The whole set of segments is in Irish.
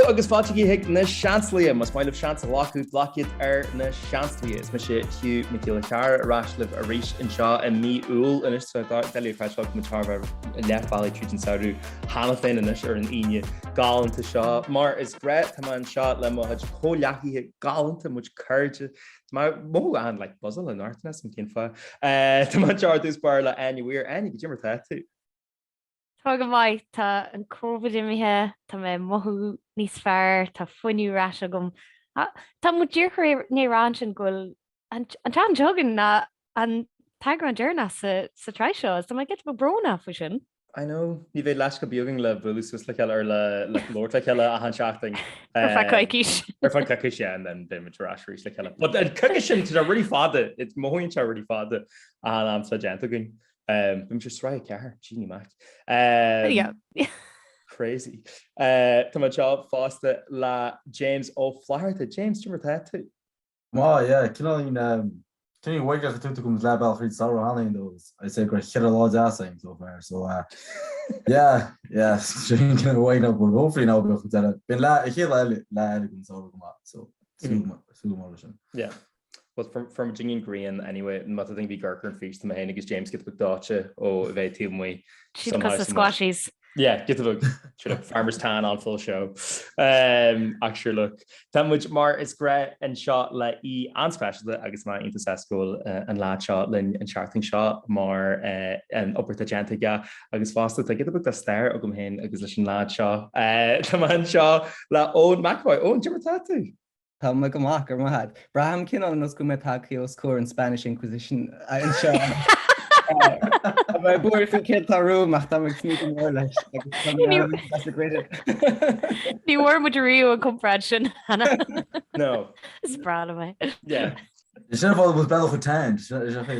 Hello agus fáilte chuig na Seansálaithe. Más maith libh seans a ghlacadh, glac iad ar na Seansálaithe. Is mise Hugh Mac Giolla Chearra ar ais libh arís anseo i mí Iúil anois. Tá doiligh a chreidbheáil go bhfuil muid thar a bheith leath bealaigh tríd an samhradh cheana féin anois ar an Aoine galánta seo. Mar is gnách tá mé anseo le mo chuid comhghleacaithe galánta, muid cairde. Tá mé ag mothú an like buzzáil anocht, níl a fhios agam cén fáth. Tá mé anseo ar dtús báire le Áine Weir. Áine, goidé mar tá tú? Tá go maith, tá an Covid imithe, tá mé ag mothú níos fearr, tá fuinneamh ar ais agam. Tá muid díreach i ndiaidh rá ansin go bhfuil an tseachtain seo chugainn ná an t-eagrán deireanach sa tsraith seo agus tá mé giota beag brónach faoi sin. I know, ní bheidh leisce ar bith againn le bualadh suas le chéile or le labhairt le chéile achan seachtain. Ar feadh coicís. Ar feadh coicís, yeah, and then beidh muid ar ais arís le chéile. But an coicís sin, tá sé really fada, it's mothaíonn sé really fada an am atá déanta againn. Beidh muid ar sraith 4, Jeannie Mac. Yeah. Crazy. Tá mé anseo fosta le James Ó Flatharta. James, cad é mar tá tú? Maith, yeah, cineáilín, cineáilín uaigneach an tús go leath bealach thríd an samhradh cheana féin though, I'd say go raibh cheithre lá deas againn so far, so uh, yeah, yeah, sin cineál uaigneach, but hopefully now beidh chuid eile, bíonn lá, an chéad lá eile, lá eile den samhradh go maith, so súil go súil go mór leis sin. Yeah. Well, fuair muid an ghrian anyway, má tá duine ar bith ag amharc ar an fís, tá mé féin agus James giota beag dóite ó a bheith taobh amuigh. Siad cosúil le squashies. Yeah, giota beag. Sure look, farmer's tan on full show. Um, ach sure look. Tá muid mar is gnách anseo le aoi an-speisialta agus mé iontach sásta go bhfuil uh, an lad seo linn an tseachtain seo mar uh, an obair atá déanta aige agus fosta tá giota beag de stair agam féin agus leis an lad seo. Uh, tá mé anseo le Eoin McEvoy. Eoin, cad é mar tá tú? Tá mé go maith, go raibh maith agat. Braithim cineál ar nós go bhfuil mé tagtha os comhair an Spanish Inquisition anseo. Tá mé buartha faoi céard atá romham ach tá mé ag tnúth go mór leis agus tá mé an-sásta go raibh. Ní bhfuair muid riamh an comparáid sin, Hannah. No. Is breá liom é. Yeah. Is sin fáth was bealach tan.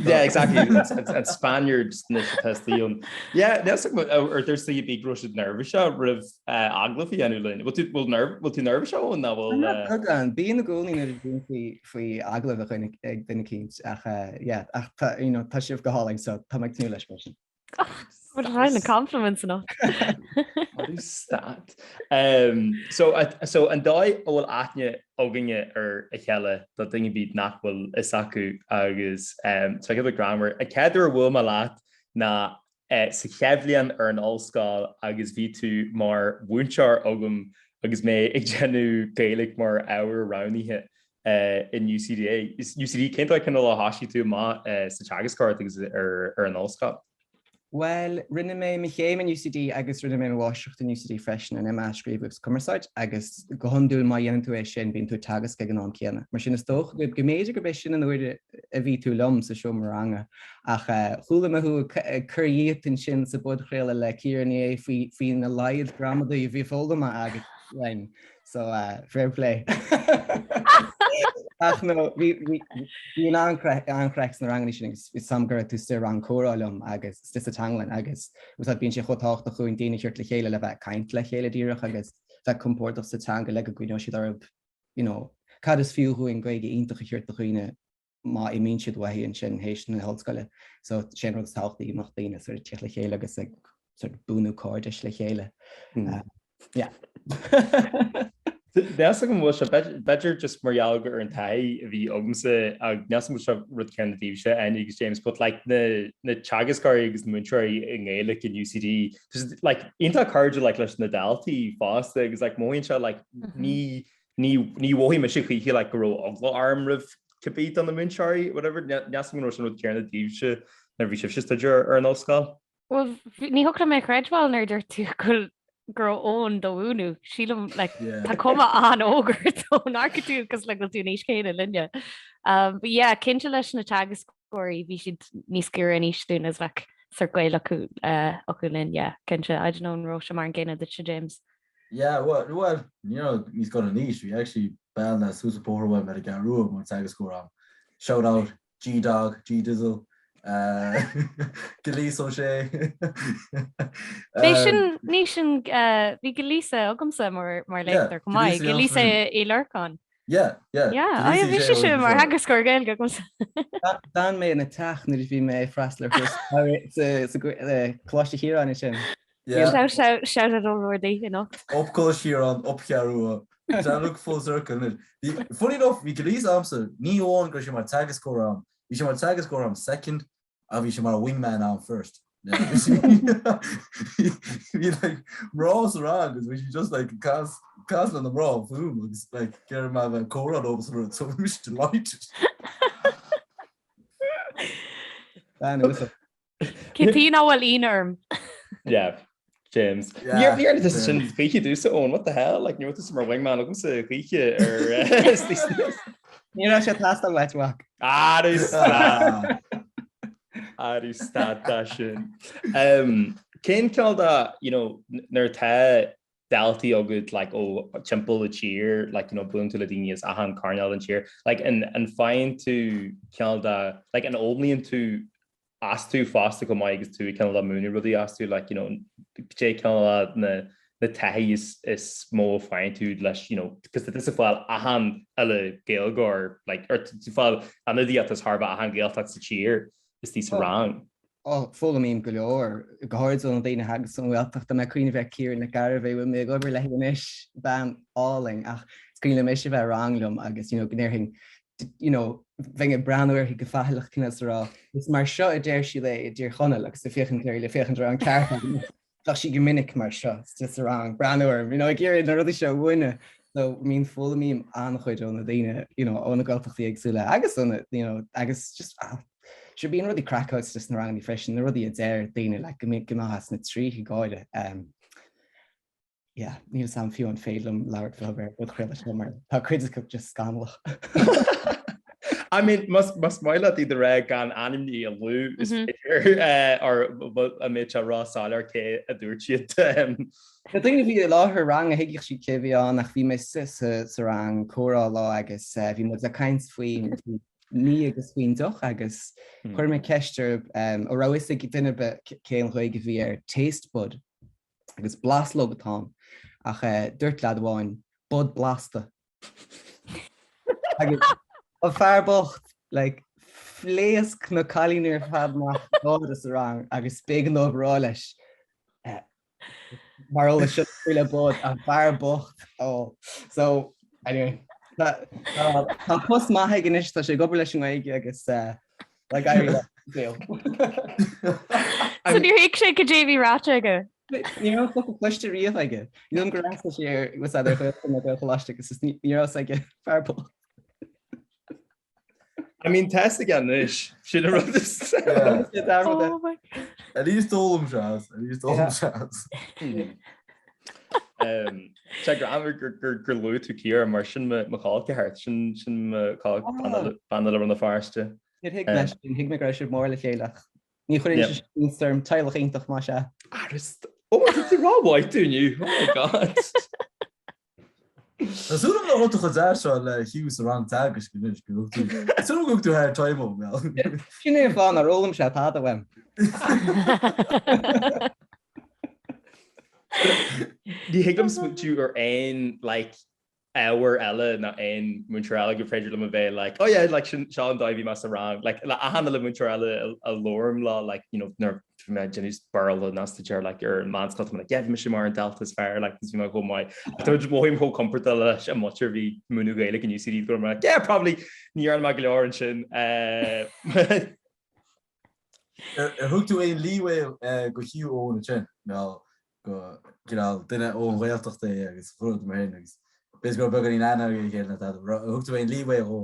Yeah, exactly. An Spaniard anois atá istigh ann. Yeah, níl a fhios agam ar dúirt tú go raibh siad neirbhíseach roimh agallamh a dhéanamh linn. Bhfuil tú bhfuil nerv bhfuil tú neirbhíseach Eoin nó bhfuil Beagán. Bíonn i gcónaí nuair a bhíonn faoi faoi agallamh a dhuine ag duine eicínt ach yeah ach tá you know tá sibh go hálainn so tá mé ag tnúth leis freisin. What a the compliments enough. How do stat? Um, so, so an dóigh a bhfuil aithne againne ar a chéile do dhuine ar bith nach bhfuil fhios acu agus um, tá sé greannmhar. An chéad uair a bhuail mé leat ná uh, sa chéad bhliain ar an ollscoil agus bhí tú mar mhúinteoir agam agus mé ag déanamh Gaeilge mar ábhar roghnaithe. in UCD. UCD, cén dóigh cineál a thoisigh tú amach sa teagascóireacht agus ar an ollscoil? Bhuel, rinne mé mo chéim in UCD agus rinne mé mo mháistreacht in UCD freisin, an MA Scríobh agus Cumarsáid, agus go hiondúil má dhéanann tú é sin bíonn tú ag teagasc ag an am céanna. Mar sin is dócha go mb'fhéidir gurb é sin an uair a bhí tú liom sa seomra ranga. Ach chuala mé thú ag cur dhíot ansin sa bpodchraoladh le Ciara Ní É faoi faoina laghad gramadaí a bhí foghlamtha agat uaim. So fair play. Ach no, bhí bhí an-chraic sna ranganna sin agus bhí a fhios agam go raibh tú sa rang comhrá liom agus istigh sa teanglann agus bíonn sé chomh tábhachtach dúinn daoine a thabhairt le chéile le bheith ag caint le chéile díreach agus bheith compordach sa teanga le go gcuimhneoidh siad orthu, you know, cad is fiú dhúinn Gaeilge iontach a thabhairt do dhaoine má imíonn siad uaithi ansin théis na hollscoile. So sé an rud is tábhachtaí go mbeadh daoine sort of ag tíocht le chéile agus ag sort of bunú cairdis le chéile. Mm. Uh, yeah. Níl a fhios agam bhfuil sé b'fhéidir just mar gheall ar an taithí a bhí agamsa ag níl a fhios agam bhfuil sé rud céanna daoibhse Áine agus James, but like na na teagascóirí agus na múinteoirí i nGaeilge in UCD just like iontach cairdiúil like leis na daltaí fosta agus like mothaíonn sé like mm -hmm. ní Ní mhothaigh mise choíche like go raibh eagla orm roimh cibé de na múinteoirí, whatever. Níl a fhios agam an raibh sin rud céanna daoibhse nuair a bhí sibhse ag staidéar ar an ollscoil. Bhuel, ní thiocfadh liom é a chreidbheáil nuair a dúirt tú go go raibh Eoin do mhúineadh. Sílim like tá cuma an-óg ort Eoin, amharcann tú cosúil le go bhfuil tú an aois chéanna linne. Um, but yeah, cinnte leis na teagascóirí bhí siad níos giorra in aois dúinn agus bheadh sort gaol acu uh, acu linn, yeah, cinnte. I don't know an raibh sé mar an gcéanna duitse, James. Yeah, well, well, ní raibh níos giorra in aois, bhí actually bean as suas an bóthar uaim ar an gCeathrú Rua mar teagascóir agam. Shout out, G-Dog, G-Dizzle, uh, Gillies O'Shea. Ní sin, ní sin, uh, bhí Gillies agamsa mar, mar léachtóir chomh maith. Gillies Uí Lorcáin. Yeah, yeah. Yeah, oh, bhí sise mar theagascóir Gaeilge agamsa. D'fhan mé ina teach nuair a bhí mé ag freastal ar chúrsa sa Coláiste Chiaráin ansin. Yeah. Shout shout shout out Ó Roardaí anocht. Up Coláiste Chiaráin, up Cheathrú Rua. Tá look full circle anois. Bhí, funny enough, bhí Gillies a'msa, ní amháin go raibh sé mar teagascóir a'm, bhí sé mar teagascóir a'm second, ach bhí sé mar wingman a'm first. Yeah. Bhí like mná sa rang agus bhí sé just like cas cas le na mná fúm agus like ag iarraidh mé a bheith ag comhrá leo sa rud, so bhí mise delighted. Bean uasal. Cén tuige nach bhfuil ionadh orm? Yeah, James. Yeah. Níor níor tusa sin choíche domhsa Eoin, what the hell? Like, ní raibh tusa mar wingman agamsa choíche ar Ní raibh sé ag teastáil uait, a mhac. Arú stad. Arú stad dá sin. Um, cén cineál de, you know, nuair atá daltaí agat like ó timpeall an tír like you know buaileann tú le daoine as achan coirnéal den tír like an an faigheann tú cineál de like an fhoghlaimíonn tú astu fosta chomh maith agus tú ag cineál de múineadh rudaí astu like you know cé cineál de na na taithí is is mó a faigheann tú leis you know cos tá tusa ag fáil achan uile Gaeilgeoir like or tú fáil ionadaíocht as chóir a bheith achan Ghaeltacht sa tír istigh sa rang. Ó, foghlaimím go leor, go háirid ó na daoine a thagas ón nGaeltacht. Tá mé ag cuimhneamh ar Ciara Nic Gairbheith, bhfuil mé ag obair léi anois, bean álainn, ach is cuimhin liom ise a bheith i rang liom agus you know go ndéarfainn you know bheinn ag breathnú uirthi go faichilleach cineál is ag rá is mar seo a deir siad é i dTír Chonaill agus ag féachaint uirthi le féachaint an raibh an ceart agam. Bheadh sí go minic mar seo istigh sa rang, breathnú orm, you know ag iarraidh na rudaí seo a mhúineadh. So I mean foghlaimím an-chuid ó na daoine you know ó na Gaeltachtaí éagsúla agus ó na you know agus just ah, Sure bíonn rudaí craiceáilte sna ranganna freisin, na rudaí a deir daoine like go mbeifeá sna tríthe ag gáire. Um, yeah, níl 'fhios a'm fiú an féidir liom labhairt fúthu ar an bpodchraoladh seo mar tá cuid acu just scannalach. I mean, más más maith leat iad a rá gan ainmní a lua is féidir eh, or an mbeadh sé ró-soiléir cé a dúirt siad. Um, Na daoine a bhí i láthair rang a thuigfeadh siad cé a bhí ann ach bhí mé sa, sa, sa rang comhrá lá agus eh, bhí muid ag caint faoin ní agus faoin deoch agus chuir mé ceist orthu an raibh fhios ag duine ar bith cén Ghaeilge a bhí ar taste bud agus blaslóg atá ann ach dúirt leaid amháin bud blasta. Agus an fear bocht like phléasc na cailíní ar fad amach ag gáire sa rang agus b'éigean dóibh a rá leis Mar eolas seo faoi le bud an fear bocht ó. So anyway tá tá post maith aige anois tá sé ag obair leis an nGaeilge agus eh, like éirí leis an saol. So níor thuig sé cad é a bhí ráite aige. Ní raibh focal cloiste riamh aige. Ní dóigh liom gur fhreastail sé ar was ar Ghaelscoil nó Gaelcholáiste agus is ní ní raibh fhios aige fear bocht. I mean tá fhios aige anois, sin an rud is. Oh my God. At least d'fhoghlaim sé as, at least d'fhoghlaim sé as. Sé greannmhar gur luaigh tú Ciara mar sin mo chol ceathar, sin sin mo chol bean eile Rann na Feirste. Níor thuig mé sin, thuig mé go raibh sibh mór le chéile ach ní chuireann sé sin orm teaghlach iontach más ea. Arist, oh my God, ró-mhaith tú inniu, oh my God. Tá súil agam nach raibh tú chomh deas seo le Hugh sa rang teagaisc anois go bhfuil tú Tá súil agam go bhfuil tú hard time ó Mel. Sin é an fáth nár fhoghlaim sé tada uaim. Ní thig liom smaointiú ar aon like ábhar eile ná aon múinteoir eile gur féidir liom a bheith like oh yeah like sin seo an dóigh a bhí mé sa rang like le achan uile múinteoir eile a labhraím leo like you know nuair bhí mé ag déanamh Béarla nó staidéar like ar an meánscoil tá mé like yeah bhí mise mar an dalta is fearr like bhí mé chomh maith ach tá mothaím chomh compordach leis an múinteoir a bhí ag múineadh Gaeilge in UCD go raibh mé like yeah probably ní dhearna mé go leor ansin eh Ar thug tú aon leeway go Hugh Eoin ansin nó go cineál duine ón Ghaeltacht é agus rud mar sin agus b'fhéidir go raibh beagáinín aithne aige ar a chéile nó tada. Ar thug tú aon leeway dhó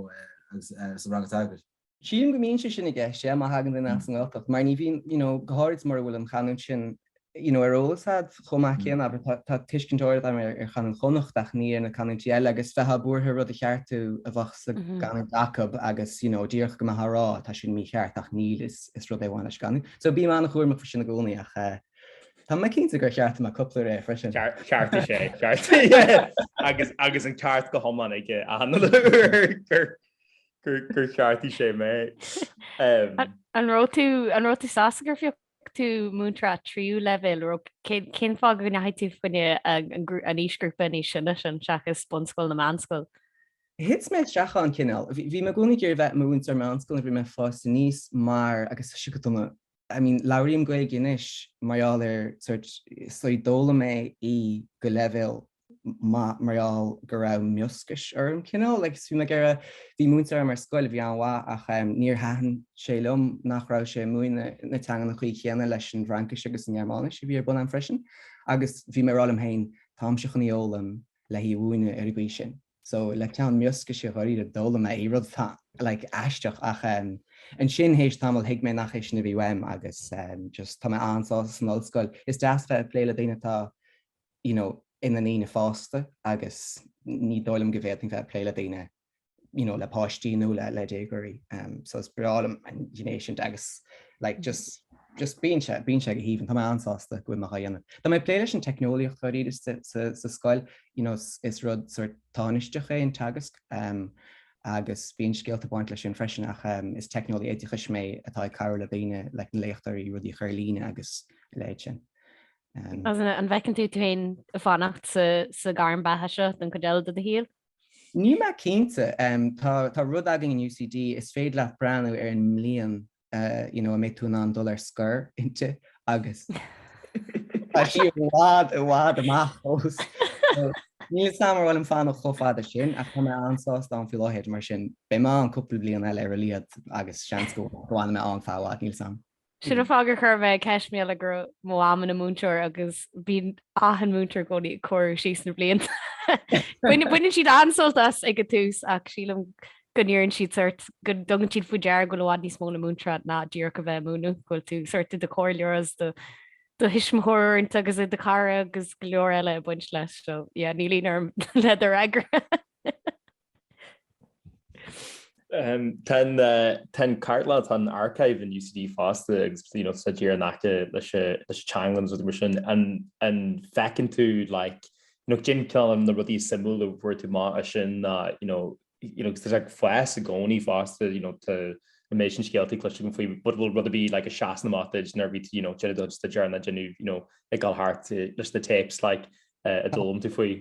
agus sa rang teagaisc? Sílim go mbíonn sé sin i gceist, yeah, má thagann duine as an nGaeltacht, mar ní bhíonn, you know, go háirid mura bhfuil an chanúint sin, you know, ar eolas a'd chomh maith céanna, abair, tá, tá tuiscint áirid agam ar, ar chanúint Chonnacht ach ní ar na canúintí eile agus bheifeá buartha rud a cheartú a bheadh sa gcanúint acub agus, you know, díreach go mbeifeá ag rá, tá sin mícheart ach níl, is, is rud é a bhain leis an gcanúint. So bím an-chúramach faoi sin i gcónaí ach eh, tá mé cinnte gur cheartaigh mé cúpla uair é freisin. Cheartaigh sé, cheartaigh, agus, agus an ceart go hiomlán aige achan uair gur gur cheartaigh sé mé. An raibh tú an raibh tú sásta gur phioc tú múinteoir tríú leibhéal nó cén fáth go ndeachaigh tú faoi an aoisghrúpa níos sine sin seachas bunscoil nó meánscoil? Thit mé isteach ann cineál. Bhí mé i gcónaí ag iarraidh bheith i mo mhúinteoir meánscoile nuair a bhí mé ag fás aníos mar agus tá sé go dona. I mean, labhraím Gaeilge anois mar gheall ar sort, so d'fhoghlaim mé í go leibhéal maith mar gheall go raibh mioscais orm cineál, like bhí mé ag iarraidh, bhí múinteoir agam ar scoil a bhí an-mhaith ach níor thaitin sé liom nach raibh sé ag múineadh na teanga an chaoi chéanna leis an bhFraincis agus an Ghearmáinis a bhí ar bun agam freisin agus bhí mé ag rá liom féin táimse chun í a fhoghlaim le hí a mhúineadh ar an gcaoi sin. So le teann mioscaise dháiríre d'fhoghlaim mé í, rud atá like aisteach ach um, ansin théis tamaill thuig mé nach é sin a bhí uaim agus um, just tá mé an-sásta san ollscoil. Is deas bheith ag plé le daoine atá you know, ina ndaoine fásta agus ní dóigh liom go bhféadfainn bheith ag plé le daoine you know, le páistí nó le, le déagóirí. Um, so is breá liom an ghné sin agus like, just just bíonn sé, bíonn sé go haoibhinn, tá mé an-sásta go bhfuil mé á dhéanamh. Tá mé ag plé leis an teicneolaíocht dháiríre sa, sa, sa scoil, you know, is rud sort tánaisteach é an teagasc um, agus bíonn scéalta ag baint leis sin freisin ach um, is teicneolaí oideachais mé atá ag cabhrú le daoine le na léachtóirí rudaí a chur ar líne agus a leithéid sin. Um, an bhfeiceann tú tú féin ag fanacht sa, sa gairm beatha seo don chuid eile de do shaol? Níl mé cinnte. Um, tá, tá rud againn in UCD, is féidir leat breathnú ar an mbliain you know, a mbeidh tú in ann dul ar scor inti agus tá sí i bhfad i bhfad amach fós. Níl a fhios agam ar mhaith liom fanacht chomh fada sin ach tá mé an-sásta ann faoi láthair mar sin beidh mé ann cúpla bliain eile ar a laghad agus seans go bhfanfaidh mé ann feadh i bhfad, níl a fhios agam. Sin an fáth gur chuir mé ceist mar gheall go raibh mo mham ina múinteoir agus bíonn achan múinteoir i gcónaí ag comhaireamh síos na blianta. Baineann siad an-sult as ag an tús ach sílim go n-iarrann siad sort, go dtugann siad faoi deara go bhfuil i bhfad níos mó le múinteoireacht ná díreach a bheith ag múineadh, go bhfuil tú sort i do chomhairleoir agus do do thuismitheoir uaireanta agus i do chara agus go leor eile ag baint leis. So yeah, níl ionadh orm le do fhreagra. Um, tá an uh, tá an cartlann tá an archive in UCD fosta agus you know, sa díreach in aice leis leis an teanglann is mar sin an an bhfeiceann tú like you know, cén cineál na rudaí suimiúla a fuair tú amach as sin ná you know, you know, tá sé ag fás i gcónaí fosta, you know, tá an méid sin scéaltaí cloiste agam faoi, but bhfuil rud ar bith like a seasann amach duit nuair a bhí tú, you know, déanamh do chuid staidéir nó déanamh, you know, ag dul thart leis na tapes like a d'fhoghlaim tú faoi.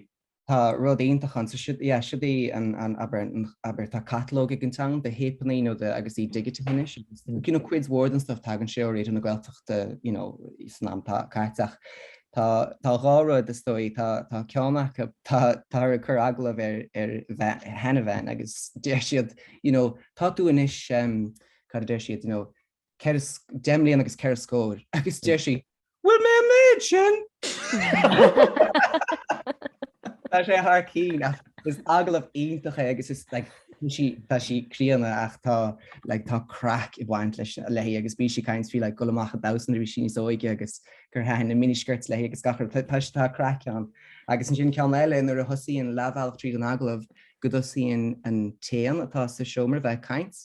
Tá rud iontach ann. So siod, yeah, siod í an, an, abair, an, abair, tá catalóg ag an teanglann de théipeanna nó de, agus í digitithe anois agus, you know, cuid mhór den stuff tagann sé ó Raidió na Gaeltachta, you know, san am atá caite ach Tá tá dhá rud is dóigh, tá tá ceann acu tá táthar ag cur agallamh ar ar bhean sheanbhean agus deir siad you know tá tú anois um, cad a deir siad you know ceithre 10 mbliana agus ceithre scór agus deir sí bhfuil mé an méid sin? Tá sé thar cinn ach is agallamh iontach é agus is like tá sí tá sí críonna ach tá like tá craic ag baint leis léi agus bíonn sí ag caint faoi like dul amach ag damhsa nuair a bhí sí níos óige agus gur thaitin na miniskirts léi agus gach rud. Tá tá craic ann. Agus ansin ceann eile nuair a thosaíonn leathbhealach tríd an agallamh go dtosaíonn an t-éan atá sa seomra bheith ag caint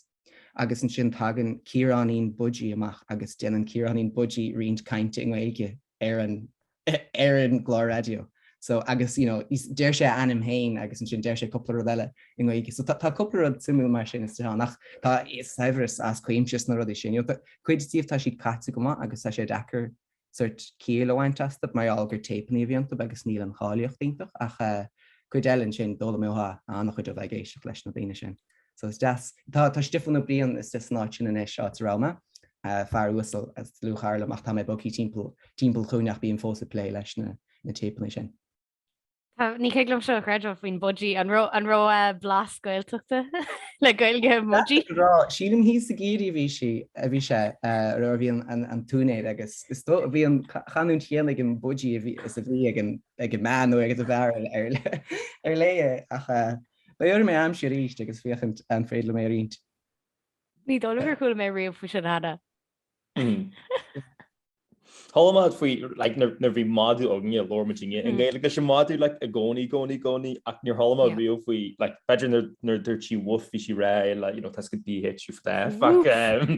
agus ansin tagann Ciaráinín Budgie amach agus déanann Ciaráinín Budgie roinnt cainte i nGaeilge ar an ar an gclár raidió. So agus you know deir sé a ainm féin agus ansin deir sé cúpla rud eile i nGaeilge. So tá tá cúpla rud suimiúil mar sin istigh ann ach tá saibhreas as cuimse sna rudaí sin. You know, cuid díobh tá siad caite go maith agus tá sé deacair sort ciall a bhaint astu mar gheall gur téipeanna a bhí iontu agus níl an cháilíocht iontach ach cuid eile ansin d'fhoghlaimeofá an-chuid ó bheith ag éisteacht leis na daoine sin. So is deas. Tá tá Stiofán Ó Briain istigh san áit sin anois, áit a raibh mé, fear uasal is dlúthchara liom ach tá mé bogthaí timpeall timpeall chugainn ach bím fós ag plé leis na na téipeanna sin. Ní thig liom seo a chreidbheáil faoin budgie. An raibh an raibh blas Gaeltachta le Gaeilge an budgie? Sílim thíos i gCiarraí a bhí sí a bhí sé a bhí an an t-úinéir agus is dóigh bhí an chanúint chéanna ag an budgie a bhí is a bhí ag an ag an mbean nó ag an bhfear ar ar léi é ach beidh orm é a aimsiú arís agus féachaint an féidir liom é a roinnt. Ní dóigh liom gur chuala mé riamh faoi sin cheana. Chuala mé faoi like nuair a bhí madadh againne labhair muidinne i nGaeilge leis an madadh like i gcónaí i gcónaí i gcónaí ach níor chuala mé riamh faoi like b'fhéidir nuair nuair dúirt sí woof bhí sí ag rá like you know tá go BH U F ach um,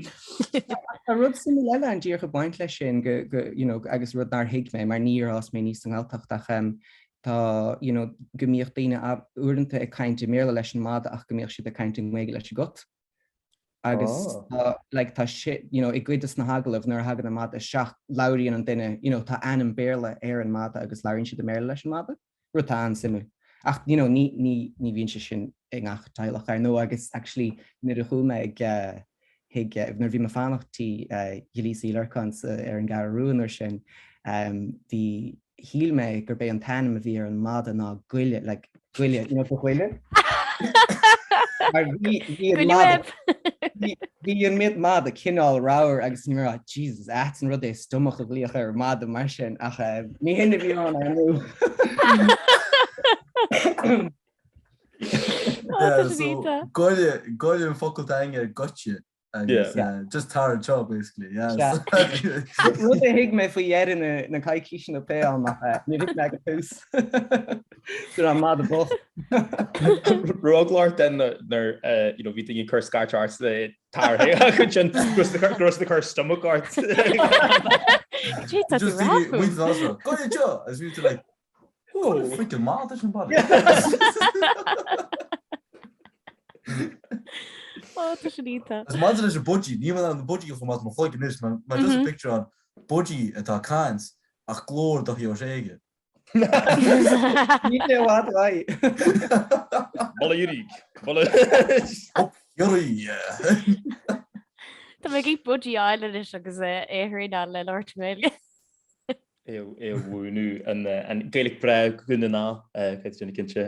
Tá rud suimiúil eile ann díreach ag baint leis sin go go you know agus rud nár thuig mé mar níor fhás mé aníos sa nGaeltacht ach um, tá you know go mbíodh daoine uaireanta ag caint i mBéarla leis an madadh ach go mbíodh siad ag caint i nGaeilge leis an gcut. Agus tá like tá sé you know i gcuid de na hagallaimh nuair a thagann an madadh isteach labhraíonn an duine you know tá ainm Béarla ar an madadh agus labhraíonn siad i mBéarla leis an madadh, rud atá an-suimiúil. Ach you know ní ní ní bhíonn sé sin i ngach teaghlach ar ndóigh agus actually nuair a chuaigh mé ag eh. Thuig, nuair a bhí mé ag fanacht tí Ghilíos Uí Lorcáin ar an gCeathrú Rua an uair sin, bhí, shíl mé gurb é an t-ainm a bhí ar an mada ná Goile, like goile, you know, do ghoile? Mar bhí, bhí an mada, bhí, bhí an mada cineál ramhar agus bhí mé ag rá, Jesus, ait an rud é stomach a ghlaoch ar mada mar sin, ach ní hin a bhí ann ar ndóigh. Goile, goile an focal atá againn ar gotcha agus just tar anseo basically, yeah. Rud a thuig mé faoi dheireadh na coicíse nó pé am ach níor thuig mé ag an tús. Go raibh an mada bocht. Raibh eagla ort then nuair you know bhí daoine ag cur scairt ort le tar ansin go raibh siad ag cur stomach ort. Gee, tá tú Just daoine, ráfú. muid goile anseo! Agus bhí tú like, Freaking mad leis an bhaile. Ó, tá sin iontach. Is maidir leis an budgie, níl mé in ann an budgie a chur amach as mo chloigeann anois, mar mar just a picture an budgie atá ag caint ach glór Dáithí Ó Sé. Ní sé i bhfad uaidh. Moladh Iarraidh. Moladh. Up Iarraidh. Tá mé ag iarraidh budgie a fháil anois agus é a thraenáil le labhairt i nGaeilge. é a mhúineadh an Gaeilge breá Dhún na nGall, cuid sin cinnte.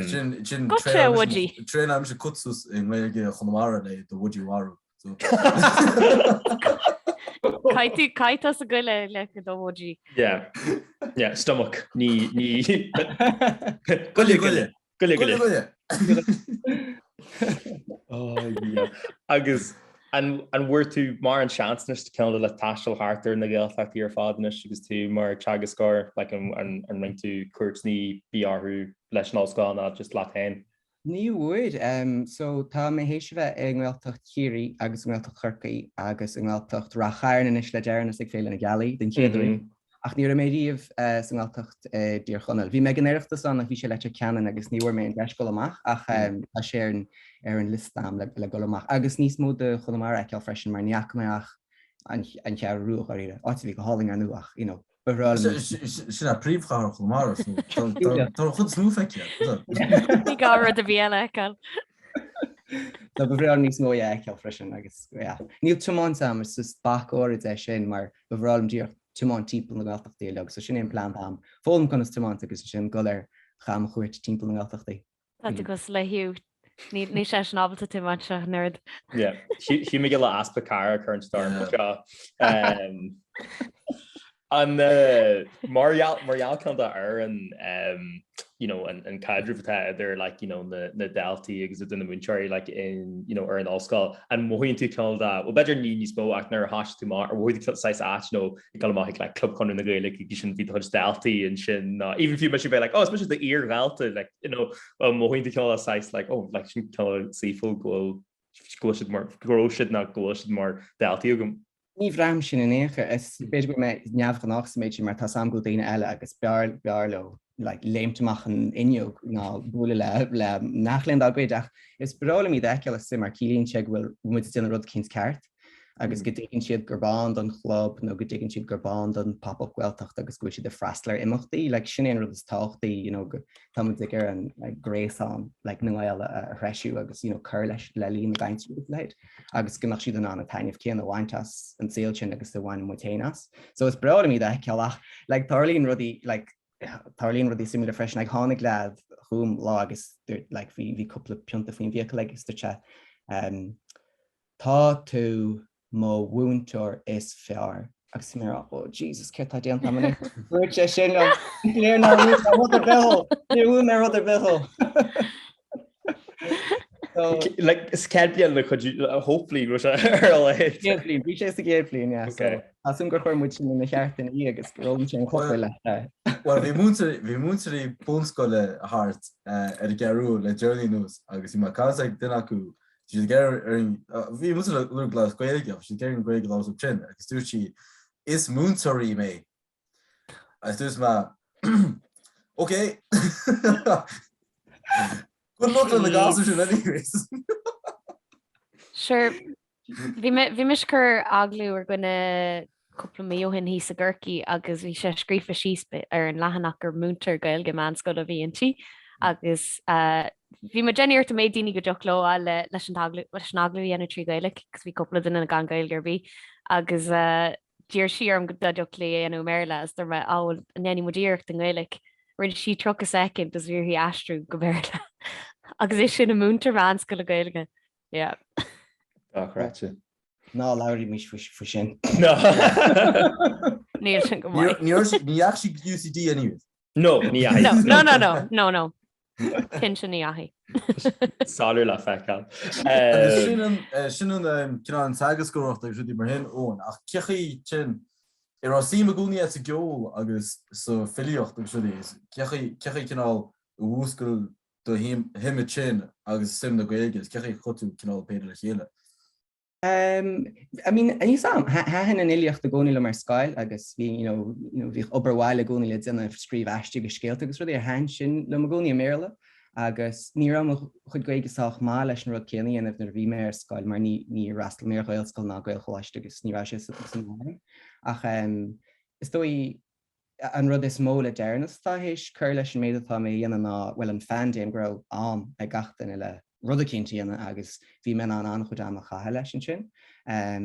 Sin sin Go tré Woody. Traenáil mise cut suas i nGaeilge Chonamara le do Woody a mharú. Caithfidh tú caithfidh tú sa gcoile le do Woody. Yeah. Yeah, stomach. Ní ní Goile goile. Goile goile. Goile goile. Oh yeah. Agus an an bhfuair tú mórán seans anois cineál le taisteal thart ar na Gaeltachtaí ar fad anois agus tú mar teagascóir like an an an rinne tú cuairteanna ar bith orthu leis an ollscoil nó just leat féin? Ní bhfuair. So tá mé théis a bheith i nGaeltacht Chiarraí agus i nGaeltacht Chorcaí agus i nGaeltacht Rath Chairn anois le deireanas ag Féile na Gealaí den chéad uair. Ach ní raibh mé riamh sa nGaeltacht i dTír Chonaill. Bhí mé ag an Oireachtas ann ach bhí sé i Leitir Ceanainn agus ní bhfuair mé an deis dul amach ach tá sé ar an ar an liosta a'm le le dul amach. Agus níos mó de Chonamara a fheiceáil freisin mar ní fhaca mé ach an an Cheathrú Rua dháiríre. Áit a bhí go hálainn ar ndóigh ach you know ba bhreá liom Sin é príomhchathair Chonamara so tá tá an chuid is mó feicthe. Ní gá rud ar bith eile a fheiceáil. So ba bhreá liom níos mó a fheiceáil freisin agus yeah. Níl tiomáint a'm is is bac áirid é sin mar ba bhreá liom díreach tiomáint timpeall na Gaeltachtaí uilig. So sin é an plean atá a'm. Foghlaim conas tiomáint agus ansin dul ar chamchuairt timpeall na nGaeltachtaí. Tá tú cosúil le Hugh. Níl seisean ábalta tiomáint ach an oiread. Yeah. Hugh McGill a easpa cara current storm seo. An mar gheall cineál de ar an you know, an an caidreamh atá idir like, you know, na na daltaí agus idir na múinteoirí like, in, you know, ar an ollscoil, an mothaíonn tú cineál de, well b'fhéidir ní níos mó ach nuair a thoisigh tú amach, ar mhothaigh tú saghas áit nó ag dul amach ag like, Club Chonradh na Gaeilge agus sin bhí do chuid daltaí ansin nó even fiú mise bheith like, oh is mise d'iardhalta like, you know, well, mothaíonn tú cineál de saghas like, oh like, sin cineál saoithiúil go bhfuil go bhfuil siad mar go raibh siad nó go bhfuil siad mar daltaí agam. Ní bhraithim sin in aon chor. Is b'fhéidir go bhfuil mé neamhghnách sa méid sin mar tá 's a'm go bhfuil daoine eile agus b'fhearr b'fhearr leo like léimt amach an fhuinneog ná bualadh le le mac léinn dá gcuid ach is breá liom iad a fheiceáil istigh mar ciallaíonn sé go bhfuil muid ag déanamh rud eicínt ceart agus go dtuigeann siad gurb ann don chlub nó go dtuigeann siad gurb ann don Pop-Up Gaeltacht agus go bhfuil siad ag freastal ar imeachtaí like sin é an rud is tábhachtaí you know go tá muid ag iarraidh an like gréasán like na nGael a a threisiú agus you know cur leis le líon na gcainteoirí agus a leithéid. agus go mbeadh siad in ann an taitneamh céanna a bhaint as an saol sin agus a bhain muid féin as. So is breá liom iad a fheiceáil ach like tarlaíonn rudaí like tarlaíonn rudaí suimiúla freisin like tháinig leaid chugam lá agus dúirt like bhí bhí cúpla pionta faoin bhfiacail aige agus dúirt sé um, tá tú mo mhúinteoir is fearr agus mé oh Jesus céard tá déanta agam anois? Dúirt sé sin liom léir nár mhúin mé rud ar bith dhó níor mhúin mé rud ar bith dhó. Like is céad bliain le chuid hopefully go sé ar a laghad. Céad bliain, bhí sé sa gcéad bhliain, yeah, so tá súil agam gur chuir muid sin ina cheart ina dhiaidh agus gur fhoghlaim sé an cloch le. Well bhí múinteoirí bhí múinteoirí bunscoile thart ar an gCeathrú Rua le deireanaí anuas agus bhí mé ag caint le duine acu bhí siad ag iarraidh orainn bhí múinteoir ag labhairt Gaeilge bhí siad ag iarraidh an Ghaeilge a labhairt tinn agus dúirt sí is múinteoirí mé agus dúirt mé ok Good luck le na gasúir sin anyways. Sure bhí mé bhí mise ag cur agallamh ar dhuine cúpla mí ó shin thíos i gCorcaigh agus bhí sé scríofa síos ar an leathanach gur múinteoir Gaeilge meánscoile a bhí inti agus. Bhí mé ag déanamh iarracht an méid daoine go dtiocfadh leo a fháil leis an leis an agallamh a dhéanamh trí Ghaeilge, cos bhí cúpla duine gan Gaeilge ar bith agus d'iarr sí orm dá dtiocfadh léi é a dhéanamh i mBéarla agus dúirt mé, á bhuel, an ndéanfaidh muid iarracht i nGaeilge. Rinne sí 30 soicind agus bhí uirthi aistriú go Béarla. Agus é sin a múinteoir meánscoile Gaeilge. Yeah. Dochreidte. Ná labhraímis faoi sin. Níl sin go maith. Ní dheachaigh sí go UCD anyways. No, ní dheachaigh. No, no, no, no, no. Cinnte ní dheachaigh. Soiléir le feiceáil. Agus sin an, sin an cineál an teagascóireacht agus rudaí mar shin, Eoin, ach cé chaoi sin, an raibh suim i gcónaí agat sa gceol agus sa filíocht agus rudaí, cé chaoi, cé chaoi cineál a mhúscail do shuim sin agus suim na Gaeilge, is cé chaoi a chuir tú cineál péire le chéile? I mean, níl 's a'm, thaitin an fhilíocht i gcónaí liom ar scoil agus bhí, you know, you know, bhíodh obair bhaile i gcónaí le déanamh, scríobh aistí agus scéalta agus rudaí, thaitin sin liom i gcónaí i mBéarla agus ní raibh mo chuid Gaeilge sách maith leis an rud céanna a dhéanamh nuair a bhí mé ar scoil mar ní, níor fhreastail mé ar Ghaelscoil ná Gaelcholáiste agus ní raibh sé san áireamh. Ach is dóigh, An rud is mó le deireanas atá théis cur leis an méid atá mé a dhéanamh ná, bhuel, an phaindéim, go raibh am ag gach duine le rud eicínt a dhéanamh agus bhí mé in ann an-chuid ama a chaitheamh leis ansin.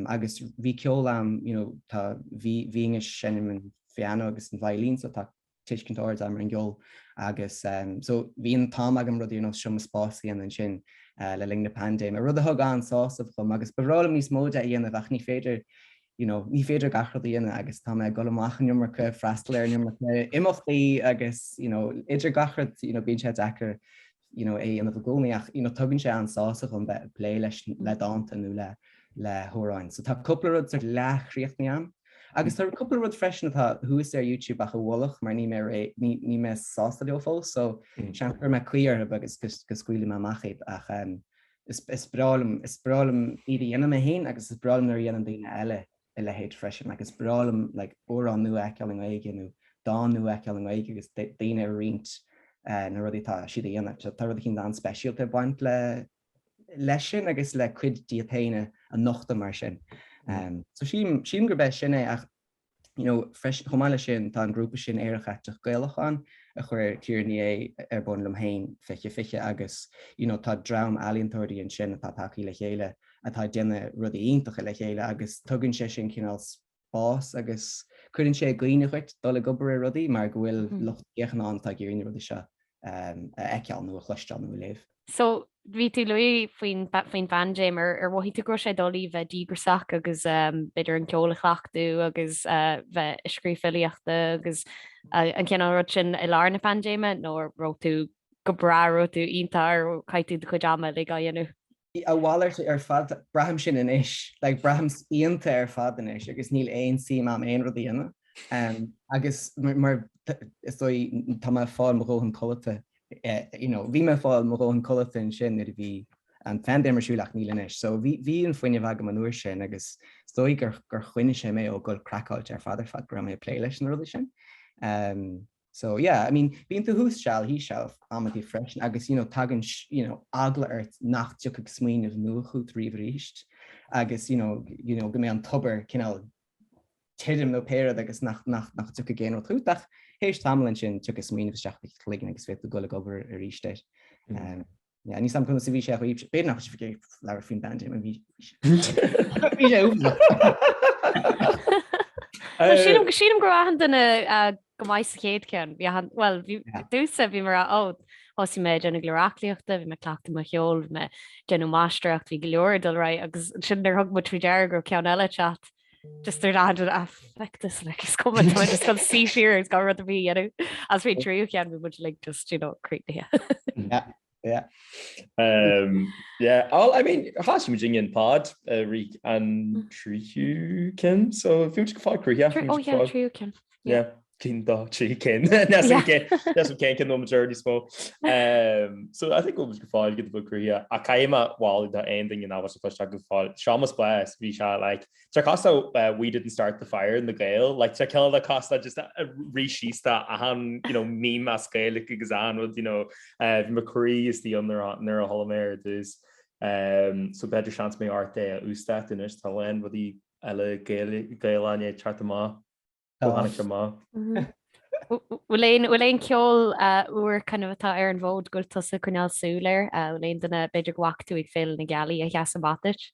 Agus bhí ceol a'm, you know, tá, bhí, bhínn ag seinm an phiano agus an veidhlín so tá tuiscint ard a'm ar an gceol agus so bhí an t-am agam rudaí ar nós Seomra Spáis a dhéanamh ansin le linn na paindéime, rud a thug an-sásamh dhom agus ba bhreá liom níos mó de a dhéanamh ach ní féidir you know, ní féidir gach rud a dhéanamh agus tá mé ag dul amach an iomarca, freastal ar an iomarca imeachtaí agus, you know, idir gach rud, you know, bíonn sé deacair, you know, é a dhéanamh i gcónaí ach, you know, tugann sé an-sásamh dhom bheith ag plé leis, le dánta nó le, le hamhráin. So tá cúpla rud sort leathchríochnaithe a'm. Agus tá cúpla rud freisin atá thuas ar YouTube ach i bhfolach mar níl mé réidh, ní, níl mé sásta leo fós, so seans go gcuirfidh mé caoi orthu agus go, go scaoilfidh mé amach iad ach, um, Is breá liom, is breá liom iad a dhéanamh mé féin agus is breá liom nuair a dhéanann daoine eile a leithéid freisin. Like is breá liom like amhrán nua a fheiceáil i nGaeilge nó dán nua a fheiceáil i nGaeilge agus daoine ag roinnt na rudaí atá siad a dhéanamh. So tá rud eicínt an-speisialta ag baint le leis sin agus le cuid díot féin a nochtadh mar sin. So sílim, sílim gurb é sin é ach you know, freisin, chomh maith leis sin, tá an grúpa sin Aerach Aiteach Gaelach ann, a chuir Ciara Ní É ar bun liom féin 2020 agus, you know, tá dream ealaíontóirí ansin atá tagtha le chéile atá ag déanamh rudaí iontacha le chéile agus tugann sé sin cineál spás agus cuireann sé i gcuimhne dhuit dul ag obair ar rudaí mar go bhfuil lucht féachana ann atá ag iarraidh na rudaí seo a fheiceáil nó a chloisteáil nó a léamh. So, bhí tú ag lua faoin faoin phaindéim, ar ar mhothaigh tú go raibh sé doiligh bheith díograiseach agus b'fhéidir an ceol a chleachtadh agus bheith ag scríobh filíochta agus an cineál rud sin i lár na paindéime nó an raibh tú go breá, raibh tú iontach ar chaith tú do chuid ama uilig á dhéanamh? A mhalairt ar fad, braithim sin anois, like braithim spíonta ar fad anois agus níl aon suim a'm aon rud a dhéanamh. Um, agus mar is dóigh tá mé ag fáil mo dhóthain codlata, eh, you know, bhí mé ag fáil mo dhóthain codlata ansin nuair a bhí an phaindéim ar siúl ach níl anois. So bhí, bhí an fuinneamh agam an uair sin agus is dóigh gur, gur choinnigh sé mé ó dhul craiceáilte ar fad ar fad go raibh mé ag plé leis na rudaí sin. Um, So yeah, I mean, bíonn tú thuas seal, thíos seal amantaí freisin agus you know, tagann you know, eagla ort nach dtiocfaidh smaoineamh nua chugat riamh arís agus you know, you know, go mbeidh an tobar cineál tirim nó pé rud agus nach, nach, nach dtiocfaidh aon rud chugat ach théis tamall ansin tiocfaidh smaoineamh isteach i do chloigeann agus féadfaidh tú dul ag obair arís air. Um, Yeah, níl 's a'm conas a bhí sé dhaoibh, b'fhéidir nach raibh sibh ag labhairt faoin bpaindéim a bhí bhí sé uafásach. Sílim sílim go raibh achan duine go maith sa chéad cheann. Bhí achan bhuel bhí domhsa bhí mé ag rá ó thosaigh mé ag déanamh go leor aclaíochta, bhí mé ag cleachtadh mo cheoil, bhí mé ag déanamh máistreacht, bhí go leor ag dul ar aghaidh agus ansin nuair a thug muid faoi deara go raibh ceann eile ag teacht just dúirt achan duine ah feck this like is cuma tá mé just chun suí siar agus gan rud ar bith a dhéanamh. Agus faoin tríú ceann bhí muid like just you know críochnaithe. Yeah, yeah. Um, yeah, all, I mean, thosaigh muid an pod uh, rith an tríú ceann, so bhí muid go fóill gnóthach. Oh yeah, tríú ceann. Yeah. Ceann dá trí cinn. Cén ceann nó níos mó. Um, so I think bhfuil go fóill go bhfuil gnóthach ach caithfidh mé moladh do aon duine nach bhfuil sé cloiste go fóill. Seomra Spáis bhí sé like Tá cosúil uh, we didn't start the fire na Gaeil, like tá cineál de cosúil just uh, rith síos tá achan you know, meme as Gaeilge agus achan rud you know, uh, bhí mo chroí istigh ann nuair a nuair a chuala mé ar dtús. Um, so b'fhéidir seans mé ort é a úsáid anois tá a lán rudaí eile Gaeilge Gaelainne ag teacht amach. Ó tháinig sé amach. Bhfuil aon bhfuil aon ceol úr kind of atá ar an bhfód go bhfuil tusa ag coinneáil súil air? Bhfuil aon duine b'fhéidir go bhfaca tú ag Féile na Gealaí a sheas amach duit?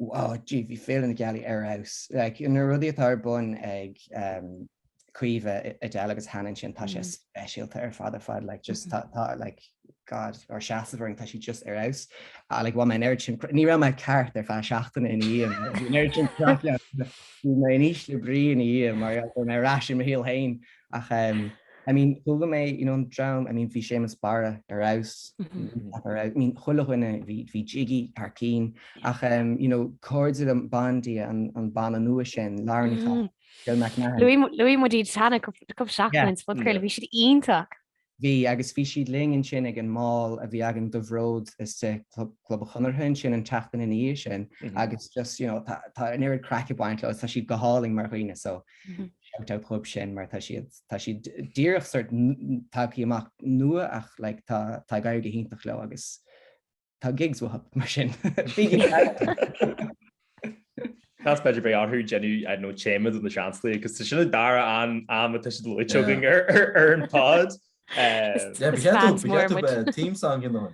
Oh gee, bhí Féile na Gealaí ar fheabhas. Like, na rudaí atá ar bun ag um, Caoimhe, Adele agus Hannah ansin, tá sé speisialta ar fad ar fad, like, just tá, tá, like, God, ár seasamh orainn, tá sí just ar fheabhas. Ah, like, bhain mé an oiread sin, ní raibh mé ceart ar feadh seachtaine ina dhiaidh, bhí an oiread sin craic ann. Bhí mé in ísle brí ina dhiaidh mar go raibh mé ar ais i mo shaol féin. Ach, um, I mean, chuala mé, you know, an dream, I mean, bhí Séamus Barra ar fheabhas, ar fheabhas, I mean, chuile dhuine, bhí, bhí Jiggy thar cinn, ach, um, you know, cairde liom, Bandia, an, an banna nua sin, Lara Ní Chathail, Jill McMahon. Luaigh muid iad cheana cúpla seachtain sa phodchraoladh, bhí siad iontach. Bhí, agus bhí siad linn ansin ag an mbál a bhí againn do Bhród istigh Club an Chonartha ansin an tseachtain ina dhiaidh sin agus just, you know, tá, tá an oiread craic ag baint leo agus tá siad go hálainn mar dhaoine so shout out dhóibh sin mar tá siad, tá siad díreach sort tagthaí amach nua ach like tá, tá ag éirí go hiontach leo agus Tá gigs uathu, mar sin. Bígí Seans b'fhéidir beidh orthu déanamh I don't know téama do na Seansálaithe agus tá sin an dara an am atá siad luaite againn ar ar an pod. Yeah, ba cheart ba cheart dó theme song a dhéanamh.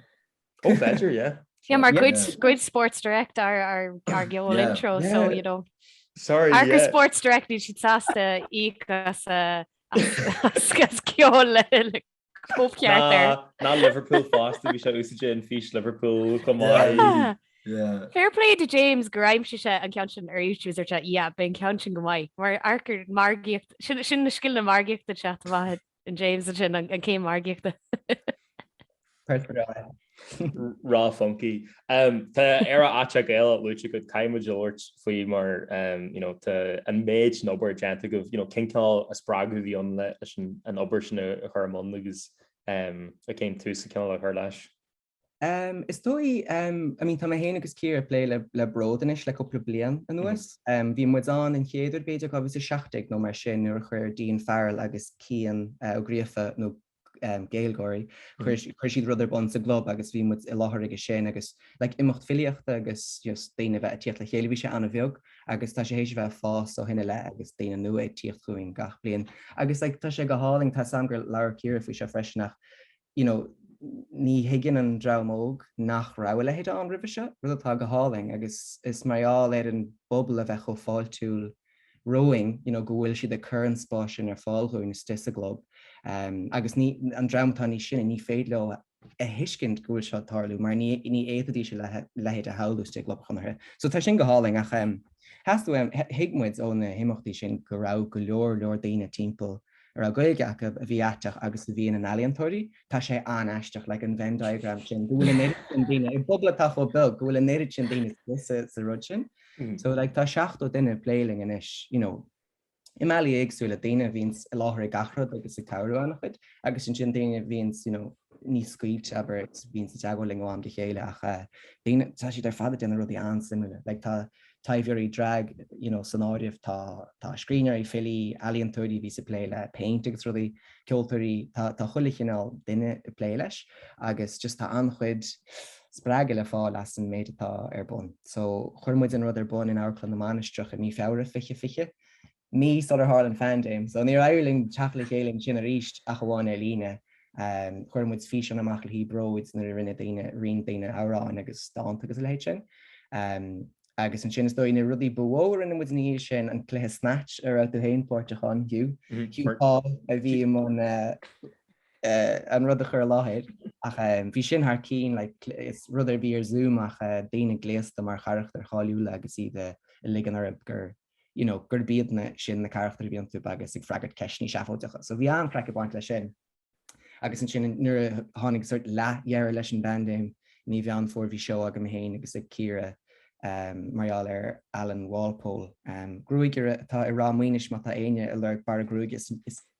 Ó b'fhéidir, yeah. Yeah, mar good good Sports Direct ár ár ár gceol intro so you know. Sorry, yeah. Gur Sports Direct níl siad sásta íoc as as ceol le cóipcheart air. Ná Liverpool fosta, bhí sé úsáidte in Fís Liverpool chomh maith. Fair play to James gur aimsigh sé an ceann sin ar YouTube is dúirt sé yeah beidh an ceann sin go maith mar amharc ar margaíocht sin sin na scileanna margaíochta ag teacht amach in James ansin an an céim margaíochta. Raw funky. Tá Éire Aiteach Gaelach luaite agat, caithfidh muid labhairt faoi mar you know tá an méid sin obair déanta agaibh, you know cén cineál spreagadh a bhí ann leis an obair sin a chur i mbun agus cén tús a cineál a chur leis? Is dóigh, I mean tá mé féin agus Ciara ag plé le le Bród anois le cúpla bliain anuas. Bhí muid ann an chéad uair b'fhéidir 2017 nó mar sin nuair a chuir Dean Farrell agus Cian Ó Gríofa nó Gaeilgeoirí. Chuir siad rud ar bun sa gclub agus bhí muid i láthair aige sin agus like imeacht filíochta agus just daoine a bheith ag tíocht le chéile. Bhí sé an-bheag agus tá sé théis a bheith ag fás ó shin i leith agus daoine nua ag tíocht chugainn gach bliain. Agus like tá sé go hálainn, tá 'fhios a'm gur labhair Ciara faoi seo freisin ach you know ní thuigeann an dream óg nach raibh a leithéid ann roimhe seo, rud atá go hálainn agus is mar gheall ar an bpobal a bheith chomh fáiltiúil romhainn, you know, go bhfuil siad ag cur an spáis sin ar fáil dhúinn istigh sa gclub. Agus ní, an dream atá níos sine, ní féidir leo a thuiscint go bhfuil seo ag tarlú mar ní, ní fhéadfaidís a leithéid a shamhlú istigh i gClub an Chonartha. So tá sin go hálainn ach theastaigh uaim, thuig muid ó na himeachtaí sin go raibh go leor, leor daoine timpeall a raibh Gaeilge acu, a bhí aiteach agus a bhí ina n-ealaíontóirí. Tá sé an-aisteach, like an Venn diagram sin, go bhfuil an oiread sin daoine, i bpobal atá chomh beag, go bhfuil an oiread sin daoine sa, sa rud sin. So like tá 70 duine ag plé linn anois, you know, i mbealaí éagsúla, daoine a bhíonns i láthair ag gach rud agus ag cabhrú an-chuid, agus ansin daoine a bhíonns, you know, níos scaoilte, abair, agus bhíonns i dteagmháil linn ó am go chéile ach eh, daoine, tá siad ar fad ag déanamh rudaí an-suimiúla. Like tá taibheoirí drag, you know, san áireamh, tá, tá scríbhneoirí, filí, ealaíontóirí a bhíos ag plé le péint agus rudaí, ceoltóirí, tá, tá chuile chineál duine ag plé leis agus just tá an-chuid spreagadh le fáil as an méid atá ar bun. So chuir muid an rud ar bun in Amharclann na Mainistreach i mí Feabhra 2020, mí sular tharla an phaindéim. So níor éirigh linn teacht le chéile ansin arís ach amháin ar líne. Chuir muid físeán amach le haghaidh Bróid nuair a rinne daoine, roinn daoine amhráin agus dánta agus a leithéid sin. Agus ansin is dóigh na rudaí ba mhó a rinne muid ina dhiaidh sin, an cluiche Snatch a raibh tú féin páirteach ann, Hugh. Hugh Paul a bhí i mbun an rud a chur i láthair. Ach bhí sin thar cinn, like, is rud a bhí ar Zoom ach daoine gléasta mar charachtair cháiliúla agus iad ag ligean orthu gur, you know, gurb iad na, sin na carachtair a bhí iontu agus ag freagairt ceisteanna seafóideacha. So bhí an-chraic ag baint leis sin. Agus ansin nuair a tháinig sort leath-dheireadh leis an bpaindéim i mí Mheán Fómhair bhí seó agam féin agus ag Ciara mar gheall ar Alan Walpole, gruagaire atá i Ráth Maoinis má tá éinne ag lorg bearradh gruaige is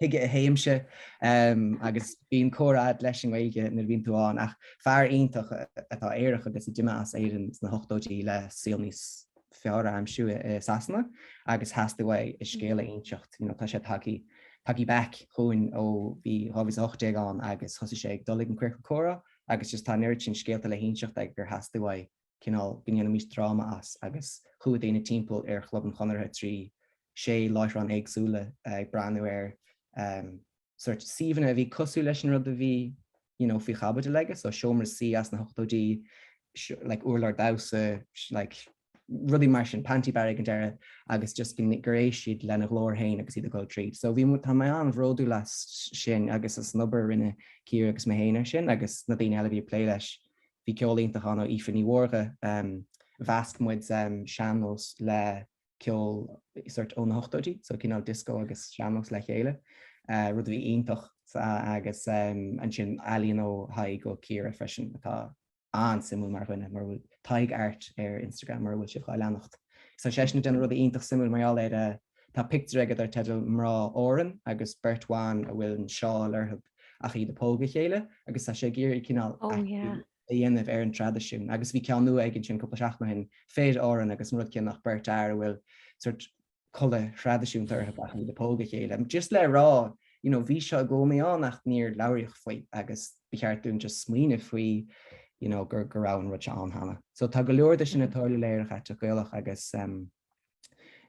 chuige a théimse agus bíonn comhrá agat leis i nGaeilge nuair a bhíonn tú ann ach fear iontach atá aerach agus a d'imigh as Éirinn sna hochtóidí le saol níos fearr a aimsiú i Sasana agus theastaigh uaidh a scéal a inseacht. You know, tá sé tagtha tagtha back chugainn ó bhí 2018 ann agus thosaigh sé ag dul ag an Ciorcal Comhrá agus just tá an oiread sin scéalta le hinseacht aige gur theastaigh uaidh cineál go ndéanfaimis dráma as agus chuaigh daoine timpeall ar Chlub an Chonartha trí sé láithreán éagsúla ag breathnú ar. Sort suíomhanna a bhí cosúil leis an rud a bhí you know faoi chaibidil aige, so seomra suí as na hochtóidí, like urlár damhsa, like rudaí mar sin, panty bar ag an deireadh agus just gur éist siad lena ghlór féin agus iad ag dul tríd. So bhí, tá mé an-bhródúil as sin agus as an obair a rinne Ciara agus mé féin air sin agus na daoine eile a bhí ag plé leis. Bhí ceol iontach ann ó Aoife Ní Mhórdha, mheasc muid sean-nós le ceol sort ó na hochtóidí, so cineál disco agus sean-nós le chéile, rud a bhí iontach agus ansin ealaíon ó Thadhg Ó Ciardha freisin atá an-suimiúil mar dhuine, mar bhfuil Tadhg Art ar Instagram mura bhfuil sibh dhá leanacht. Tá seisean ag déanamh rudaí iontach suimiúil mar gheall ar tá pictiúr aige dar teideal Mná Árann agus beirt bhan a bhfuil an seál orthu ach iad ag pógadh a chéile agus tá sé ag iarraidh cineál Oh yeah. a dhéanamh ar an traidisiún agus bhí ceann nua aige ansin cúpla seachtain ó shin, Fir Árann agus an rud céanna ach beirt fhear a bhfuil sort culaith thraidisiúnta orthu ach iad ag pógadh a chéile. Just le rá, you know, bhí seo i gcónaí ann ach níor labhraíodh faoi agus ba cheart dúinn just smaoineamh faoi, you know, gur go raibh an rud seo ann cheana. So tá go leor de sin ag tarlú le Aerach Aiteach Gaelach agus um,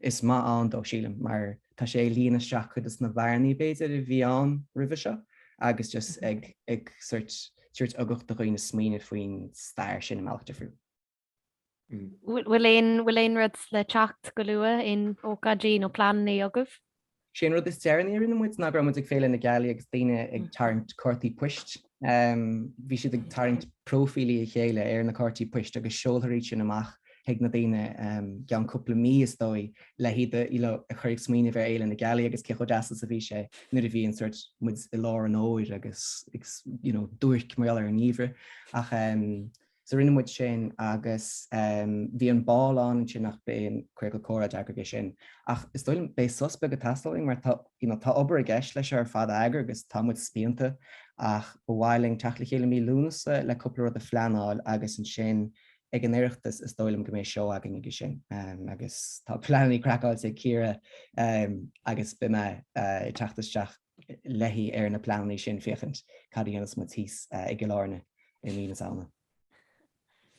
Is maith ann dó, sílim, mar tá sé ag líonadh isteach cuid de na bearnaí, b'fhéidir, a bhí ann roimhe seo agus just ag ag sort tabhairt ugach do dhaoine smaoineamh faoin stair sin i mbealach difriúil. Bhfuil aon bhfuil aon rud le teacht go luath, aon ócáidí nó pleananna agaibh? Sé an rud is deireanaí a rinne muid ná go raibh muid ag Féile na Gealaí agus daoine ag tarraingt cártaí poist. Bhí siad ag tarraingt próifílí a chéile ar na cártaí poist agus seolfar iad sin amach chuig na daoine i gceann cúpla mí is dóigh le hiad a chur ag smaoineamh ar Fhéile na Gealaí agus cé chomh deas is a bhí sé nuair a bhí an sort muid i lár an fhómhair agus you know duairc mar gheall ar an ngeimhreadh. Ach So rinne muid sin agus bhí an bál ann ansin ach b'é an Queercal Comhrá a d'eagraigh é sin. Ach is dóigh liom beidh sos beag ag teastáil uainn mar tá you know tá obair i gceist leis seo ar fad a eagrú agus tá muid spíonta ach ba mhaith linn teacht le chéile mí Lúnasa le cúpla rud a phleanáil agus ansin ag an Oireachtas is dóigh liom go mbeidh seó againn aige sin agus tá pleananna craiceáilte ag Ciara agus beidh mé ag teacht isteach léi ar na pleananna sin féachaint cad a dhéanfas muid thíos i gCill Airne i mí na Samhna.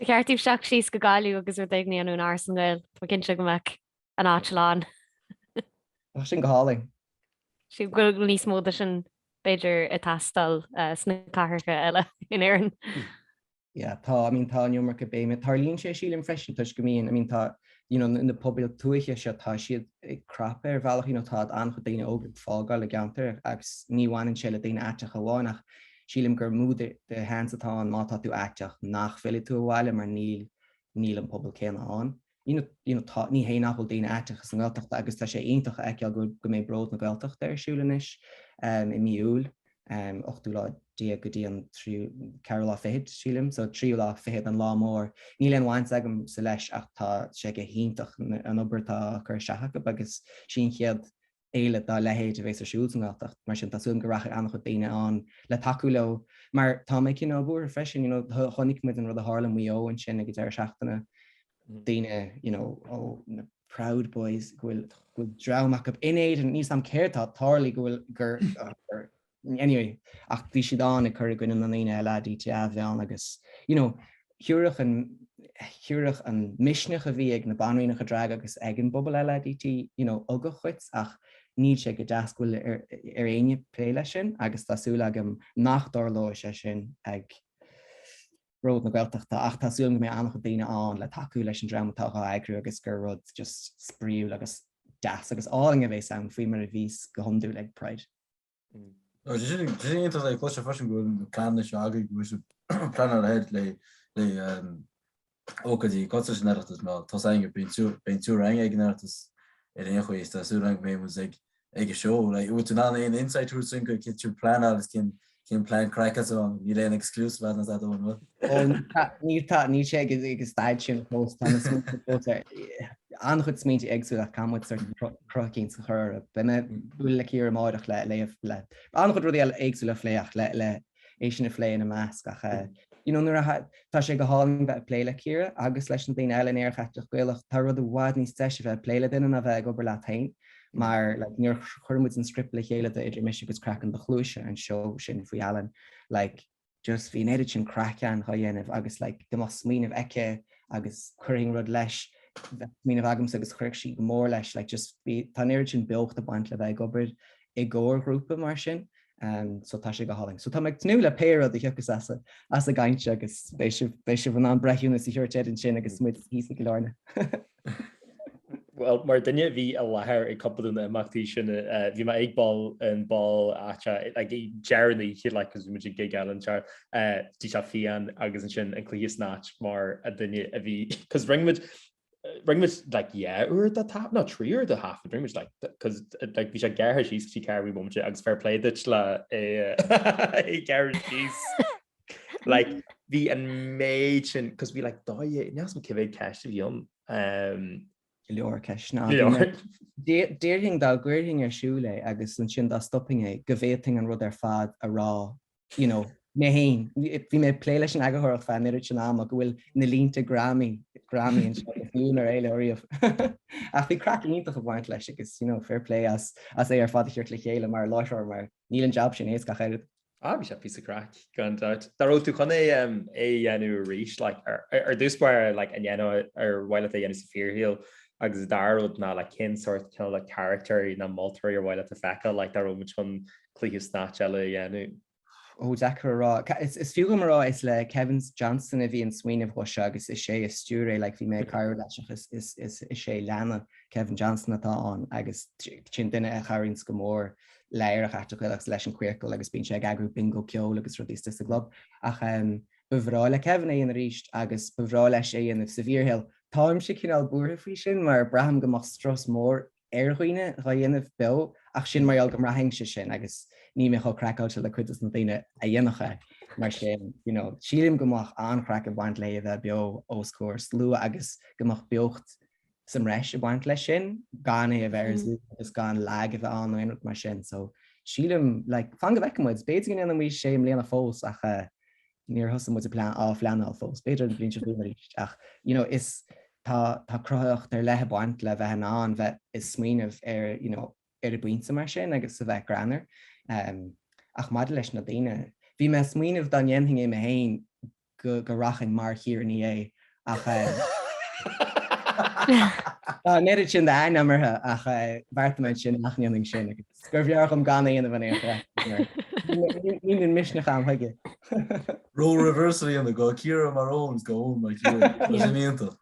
Ba cheart daoibh teacht síos go Gaillimh agus rud éigin a dhéanamh in Áras na nGael. Tá mé cinnte go mbeadh an áit lán. Bheadh sin go hálainn. Sílim go bhfuil níos mó de sin b'fhéidir ag teastáil sna cathracha eile in Éirinn. Yeah, tá, I mean, tá an iomarca béime. Tarlaíonn sé, sílim, freisin, toisc go mbíonn, I mean, tá, you know, na pobail tuaithe seo, tá siad ag crapadh ar bhealach, you know, tá an-chuid daoine óga ag fágáil a gceantar agus ní bhaineann sé le daoine aiteacha amháin ach sílim gur mó de sheans atá ann má tá tú aiteach nach bhfillfidh tú abhaile mar níl, níl an pobal céanna ann. You know, you know, tá, ní hé nach bhfuil daoine aiteacha sa nGaeltacht agus tá sé iontach a fheiceáil go, go mbeidh Bród na Gaeltachta ar siúl anois um, i mí Iúil, um, ochtú lá déag go dtí an tríú, ceathrú lá fichead, sílim, so tríú lá fichead an lá mór. Níl aon bhaint agamsa leis ach tá sé go hiontach an obair atá á cur isteach acu agus sí an chéad fhéile dá leithéid a bhéas ar siúl sa nGaeltacht. Mar sin tá súil agam go rachaidh an-chuid daoine ann le tacú leo mar tá mé cineál buartha freisin, you know, chonaic muid an rud a tharla i Maigh Eo ansin ag an deireadh seachtaine, daoine, you know, ó na Proud Boys go bhfuil go bhfuil dream acu in Éirinn, níl 's a'm céard tá ag tarlú go bhfuil gur gur anyway, ach bhí siad ann ag cur i gcoinne na ndaoine LADTA a bhí ann agus, you know, thabharfadh an, thabharfadh an misneach a bhí ag na banríonacha drag agus ag an bpobal LADT, you know, ugach dhuit ach níl sé go deas go bhfuil ar, ar éinne plé leis sin agus tá súil agam nach dtarlóidh sé sin ag Bród na Gaeltachta ach tá súil agam go mbeidh an-chuid daoine ann le tacú leis an dream atá dhá eagrú agus gur rud just spraíúil agus deas agus álainn a bhéas ann faoi mar a bhíos go hiondúil ag Pride. Tá sé sin iontach le cloisteáil freisin go bhfuil na pleananna seo agaibh, go bhfuil sibh pleanáil ahead le le ócáidí cosúil leis an Oireachtas mar tá 's againn go beidh an triúr againn ag an Oireachtas ar aon chaoi is tá súil agam go mbeidh muid ag ag an seó. Like bhfuil tú in ann aon insight a thabhairt dúinn go cén tú pleanáil agus cén cén plean craic atá ann? Níl aon exclusive agat an bhfuil? Ó níl tá níl sé ag ag an staid sin fós tá na smaointe fós ar an-chuid smaointe éagsúla ach caithfidh muid sort cruth eicínt a chur orthu. Beidh mé ag bualadh le Ciara amáireach le le le an-chuid rudaí eile éagsúla a phlé ach le le é sin a phlé ina measc ach you know nuair a tá sé go hálainn bheith ag plé le Ciara agus leis na daoine eile in Aerach Aiteach Gaelach tá rud i bhfad níos deise bheith ag plé le duine ná bheith ag obair leat féin mar like nuair a chuir muid an script le chéile do Idir Mise agus Craiceann do Chluaise an seó sin faoi Alan like just bhí an oiread sin craic ann dhá dhéanamh agus like go mbeadh smaoineamh aici agus chuirfinn rud leis bheadh smaoineamh agamsa agus chuirfeadh sí go mór leis like just bhí tá an oiread sin beocht ag baint le bheith ag obair. i gcomhair ghrúpa mar sin. So tá sé go hálainn. So tá mé ag tnúth le pé rud a thiocfas as as an gcaint agus beidh sibh beidh sibh in ann breithiúnas a thabhairt air ansin agus muid thíos i gCill Airne. Well, mar duine a bhí i láthair ag cúpla de na imeachtaí sin, bhí mé ag ball an ball áite like, ag deireadh na hoíche like, cos bhí muid ag gig eile anseo, bhí sé fiáin agus ansin an cluiche Snatch mar a duine a bhí, cos rinne muid Rinne muid like yeah uair de taifead nó 3 uair de thaifead rinne muid like cos like bhí sé gearrtha síos go dtí ceathrú bomaite agus fair play duit le é é gearradh síos. Like bhí an méid sin cos bhí like dá níl a fhios agam cé mhéad ceist a bhí ann. Um, Go leor ceisteanna. Déarfainn dá gcuirfinn ar siúl é agus ansin dá stopfainn é go bhféadfainn an rud ar fad a rá you know, mé féin. Bhí mé ag plé leis an eagarthóireacht feadh an oiread sin ama go bhfuil na línte greamaithe greamaithe anseo is níl mé réidh leo riamh. Ach bhí craic iontach ag baint leis agus you know, fair play as as é ar fad a thabhairt le chéile mar láithreoir mar níl an jab sin éasca ach oiread. Ah, bhí sé píosa craic gan dabht. Dá raibh tú chun é é a dhéanamh arís, like, ar ar dtús báire like, an dhéanamh ar mhaith leat é a dhéanamh sa fíorshaol agus an dara rud ná like, cén sórt cineál like, carachtair nó moltóirí ar mhaith leat a feiceáil like, dá raibh muid chun cluiche Snatch eile a dhéanamh. Ó, deacair a rá. Is fiú dom a rá is le Kevin Johnston a bhí an smaoineamh dhó seo agus is é a stiúir é, like bhí mé ag cabhrú leis ach is is is is é leanbh Kevin Johnston atá ann agus sin duine a chabhraíonns go mór le Aerach Aiteach Gaelach agus leis an Queercal agus bíonn sé ag eagrú bingo ceoil agus rudaí istigh sa gclub. Ach um, ba bhreá le Kevin é a dhéanamh arís agus ba bhreá leis é a dhéanamh sa bhfíorshaol. Táimse cineál buartha faoi sin mar braithim go mbeadh strus mór ar dhaoine dhá dhéanamh beo ach sin mar gheall go mbraithimse sin agus níl mé chomh craiceáilte le cuid dos na daoine a dhéanfadh é. Mar sin, you know, sílim go mbeadh an-chraic ag baint léi a bheith beo os comhair slua agus go mbeadh beocht sa mbreis ag baint leis sin, gan é a bheith ar Zoom agus gan lag a bheith ann nó aon rud mar sin. So, sílim, like, fan go bhfeicfidh muid, b'fhéidir go ndéanfaidh muid é i mbliana fós ach eh, níor thosaigh muid á phleanáil fós, b'fhéidir an bhliain seo chugainn arís ach you know is tá tá cruthaitheacht ar leith ag baint le bheith in ann bheith ag smaoineamh ar you know ar an bpointe mar sin agus a bheith greannmhar. Um, ach maidir leis na daoine, bhí mé ag smaoineamh dá ndéanfainn é mé féin go go rachainn mar Chiara Ní É ach um, Tá an oiread sin d'aithne agam uirthi ach bheartaigh mé ansin nach ndéanfainn sin agus gurbh fhearr dhom gan é a dhéanamh in aon chor mar níl an misneach agam chuige. Role reversal a dhéanamh, go Ciara mar Eoin is go Eoin mar Ciara. Tá sin iontach.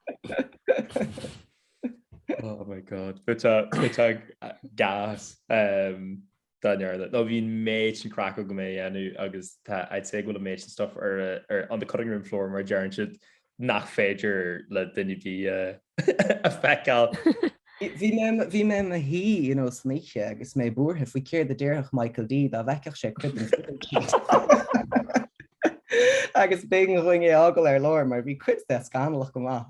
Oh my God. Bheadh sé gas. Um, Dá ndearna. Nó bhí an méid sin craic agam é a dhéanamh agus tá I'd say go bhfuil an méid sin stuff ar ar on the cutting room floor mar a deireann siad nach féidir le duine ar bith a feiceáil. Bhí mé bhí mé i mo shuí you know san oíche agus mé buartha faoi céard a déarfadh Michael D dá bhfeicfeadh sé cuid den footage. Agus b'éigean dhúinn é a fhágáil ar lár mar bhí cuid de scannalach go maith.